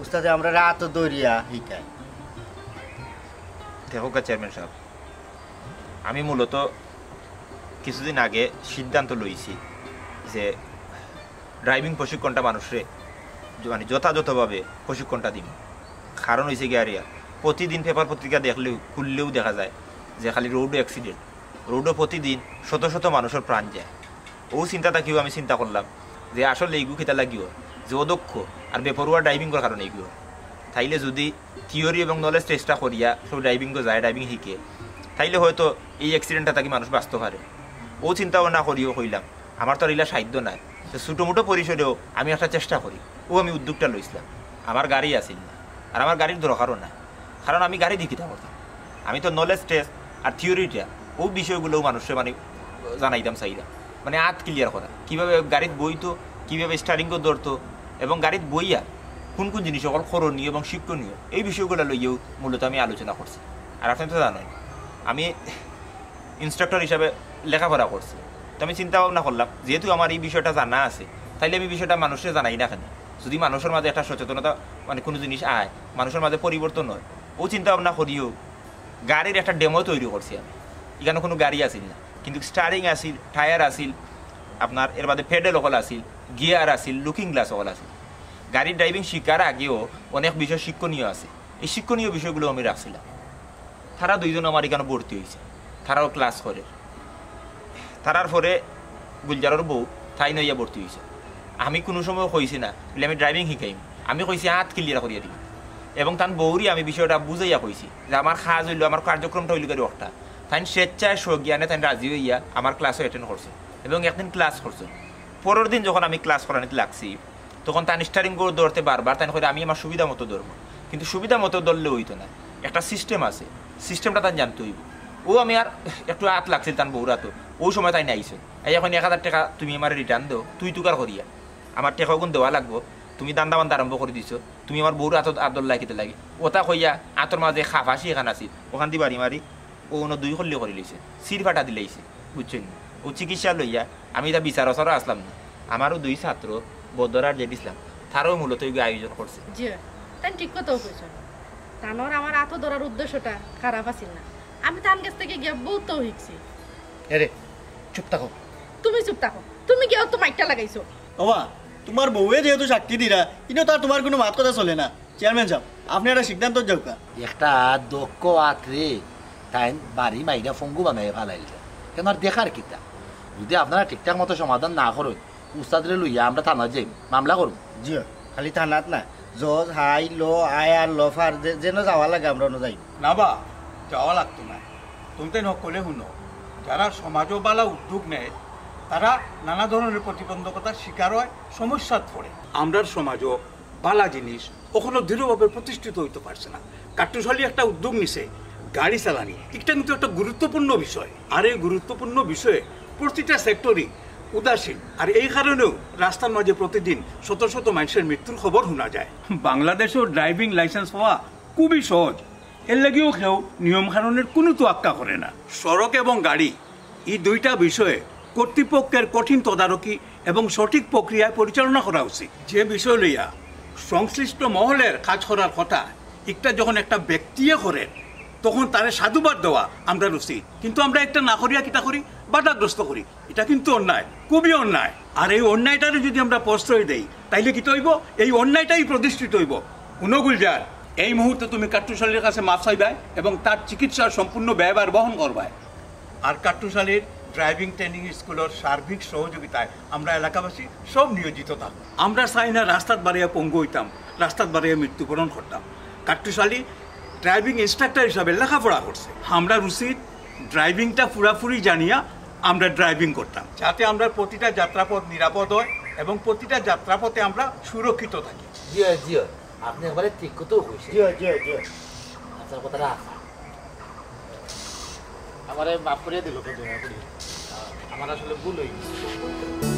উস্তাদে আমরা রাত দৌড়িয়া হিকায়। দেখো চেয়ারম্যান সাহেব, আমি মূলত কিছুদিন আগে সিদ্ধান্ত লইছি যে ড্রাইভিং প্রশিক্ষণটা মানুষরে য-, মানে যথাযথভাবে প্রশিক্ষণটা দিমু। কারণ হইছে গিয়া আরিয়া, প্রতিদিন পেপার পত্রিকা দেখলেও, খুললেও দেখা যায় যে খালি রোডও অ্যাক্সিডেন্ট, রোডও প্রতিদিন শত শত মানুষের প্রাণ যায়। ও চিন্তা থাকিও আমি চিন্তা করলাম যে আসলে এইগু কিতা লাগিও যে অদক্ষ আর বেপরোয়া ড্রাইভিংর কারণে এইগু। তাইলে যদি থিওরি এবং নলেজ টেস্টটা করিয়া কেউ ড্রাইভিংও যায়, ড্রাইভিং শিখে, তাইলে হয়তো এই অ্যাক্সিডেন্টটা থাকি মানুষ বাঁচতে পারে। ও চিন্তা ভাবনা করিও কইলাম, আমার তো আর ইলা সাধ্য নাই, তো ছোটো মোটো পরিসরেও আমি একটা চেষ্টা করি। ও আমি উদ্যোগটা লইছিলাম। আমার গাড়ি আছিল না, আর আমার গাড়ির দরকারও নাই, কারণ আমি গাড়ি দিয়ে কিতা করতাম? আমি তো নলেজ টেস্ট আর থিওরিটা, ও বিষয়গুলো মানুষে মানে জানাইতাম চাইলাম, মানে আত ক্লিয়ার করা, কীভাবে গাড়িত বইতো, কীভাবে স্টারিংও ধরতো, এবং গাড়িত বইয়া কোন কোন জিনিস সকল করণীয় এবং শিক্ষণীয়, এই বিষয়গুলো লইয়াও মূলত আমি আলোচনা করছি। আর আপনি তো জানেন, আমি ইনস্ট্রাক্টর হিসাবে লেখাপড়া করছি। তো আমি চিন্তা ভাবনা করলাম, যেহেতু আমার এই বিষয়টা জানা আছে, তাইলে আমি বিষয়টা মানুষরে জানাই না কেন? যদি মানুষের মাঝে একটা সচেতনতা, মানে কোনো জিনিস আয়, মানুষের মাঝে পরিবর্তন হয়, ও চিন্তা ভাবনা করিও গাড়ির একটা ডেমো তৈরি করছি আমি। এখানে কোনো গাড়ি আছিল না, কিন্তু স্টারিং আছিল, টায়ার আছিল, আপনার এর বাদে প্যাডেল অকল আছিল, গিয়ার আছিল, লুকিং গ্লাস অকল আছিল। গাড়ির ড্রাইভিং শিকার আগেও অনেক বিষয় শিক্ষণীয় আছে, এই শিক্ষণীয় বিষয়গুলো আমি রাখছিলাম। তারা দুইজন আমার এখানে ভর্তি হয়েছে, তারাও ক্লাস করে। তারার পরে গুলজারর বউ তাই নইয়া ভর্তি হয়েছে। আমি কোনো সময় কইছি না বলে আমি ড্রাইভিং শিখাইম, আমি কইছি আত ক্লিয়ার করিয়া দিই। এবং তান বউরি আমি বিষয়টা বুঝাইয়া কইছি যে আমার কাজ হইলো, আমার কার্যক্রমটা হইল গেলে একটা। তাই স্বেচ্ছায় স্বজ্ঞানে তাই রাজি হইয়া আমার ক্লাসও অ্যাটেন্ড করছে এবং একদিন ক্লাস করছে। পরের দিন যখন আমি ক্লাস করানিতে লাগছি, তখন তান স্টারিং করে ধরতে বারবার, তাই করে আমি আমার সুবিধা মতো ধরবো, কিন্তু সুবিধা মতো ধরলে হইতো না, একটা সিস্টেম আছে, সিস্টেমটা তান জানতে হইব। ও আমি আর একটু আত লাগছিল তান বউর আতো, ওই সময় তাই নাইছে। এই এখন এক হাজার টাকা তুমি আমার রিটার্ন দেও, তুই তুকার করিয়া আমার টাকা ওগুন দেওয়া লাগবো। তুমি দান্দা বান্দা আরম্ভ করে দিছো, তুমি আমার বউর আতো আদর লাগিতে লাগে। ওটা কইয়া আতর মাঝে খাফাসি এখান আছিল, ওখান দিয়ে বাড়ি মারি ও অন্য দুই খল্লি করে লইছে, সির ফাটা দিলাইছে, বুঝছেন নি? ও চিকিৎসা লইয়া আমি এটা বিচার আচারও আসলাম না। আমারও দুই ছাত্র বদর আর জেড ইসলাম, তারাও মূলত এই আয়োজন করছে। জি, তাই ঠিক কথাও কইছেন। তানোর আমার আতো ধরার উদ্দেশ্যটা খারাপ আছিল না, আমি তান কাছ থেকে গিয়া বহুতও শিখছি। এরে, চুপ থাকো। তুমি চুপ থাকো, তুমি গিয়াও তো মাইকটা লাগাইছো। বাবা, তোমার বউয়ে যেহেতু সাক্ষী দিরা, ইনো তার তোমার কোনো মাত কথা চলে না। চেয়ারম্যান সাহেব, আপনি একটা সিদ্ধান্ত যাউকা। একটা দক্ষ আত রে, তাইন বাড়ি মাইরা ফঙ্গু বানাইয়া ফালাইল। কেন আর দেখার কিতা? যদি আপনারা ঠিকঠাক মতো সমাধান না করেন, উস্তাদরে লইয়া আমরা থানা যাই, মামলা করব। জি, খালি থানাত না, জজ, হাই, ল, আই আর ল ফার যে-, যেন যাওয়া লাগে আমরা অন্য যাই। না বা, যাওয়া লাগতো না। তুমি তাই হকলে শুনো, যারা সমাজও বালা উদ্যোগ নেয়, তারা নানা ধরনের প্রতিবন্ধকতার শিকার হয়, সমস্যাত পড়ে। আমরার সমাজও বালা জিনিস অখনো দৃঢ়ভাবে প্রতিষ্ঠিত হইতে পারছে না। কাট্টুশালী একটা উদ্যোগ নিছে, গাড়ি চালানি, এটা কিন্তু একটা গুরুত্বপূর্ণ বিষয়। আর এই গুরুত্বপূর্ণ বিষয়ে প্রতিটা সেক্টরই উদাসীন। আর এই কারণেও রাস্তার মাঝে প্রতিদিন শত শত মানুষের মৃত্যুর খবর শোনা যায়। বাংলাদেশেও ড্রাইভিং লাইসেন্স হওয়া খুবই সহজ, এর লাগিও কেউ নিয়ম কানুনের কোনো তোয়াক্কা করে না। সড়ক এবং গাড়ি, এই দুইটা বিষয়ে কর্তৃপক্ষের কঠিন তদারকি এবং সঠিক প্রক্রিয়ায় পরিচালনা করা উচিত। যে বিষয় লইয়া সংশ্লিষ্ট মহলের কাজ করার কথা, একটা যখন একটা ব্যক্তিয়ে করেন, তখন তারে সাধুবাদ দেওয়া আমরার উচিত। কিন্তু আমরা একটা না করিয়া কিতা করি, বাধাগ্রস্ত করি। এটা কিন্তু অন্যায়, খুবই অন্যায়। আর এই অন্যায়টারে যদি আমরা প্রশ্রয় দেই, তাইলে কিতা অইবো? এই অন্যায়টাই প্রতিষ্ঠিত অইবো। হুনো গুলজার, এই মুহূর্তে তুমি কাট্টুশ আলীর কাছে মাফ চাইবায় এবং তার চিকিৎসার সম্পূর্ণ ব্যয়ভার বহন করবায়। আর কাট্টুশ আলীর ড্রাইভিং ট্রেনিং স্কুলের সার্বিক সহযোগিতায় আমরা এলাকাবাসী সব নিয়োজিত থাকব। আমরা চাই না রাস্তাত বাড়িয়া পঙ্গু অইতাম, রাস্তাত বাড়িয়া মৃত্যুবরণ করতাম। কাট্টুশ আলী ড্রাইভিং ইনস্ট্রাক্টর হিসাবে লেখাপড়া করছে। আমরা উচিত ড্রাইভিংটা পুরাপুরি জানিয়া আমরা ড্রাইভিং করতাম, যাতে আমরা প্রতিটা যাত্রাপথ নিরাপদ হয় এবং প্রতিটা যাত্রাপথে আমরা সুরক্ষিত থাকি। জি অয়, জি অয়, আপনি একবারে ঠিক কথা কইছেন। জি অয়, জি অয়, জি অয়। আপনার কথাটা আছা। আমারে মাফ করিয়া দিল, দয়া করি। আমার আসলে ভুল হয়ে গেছে।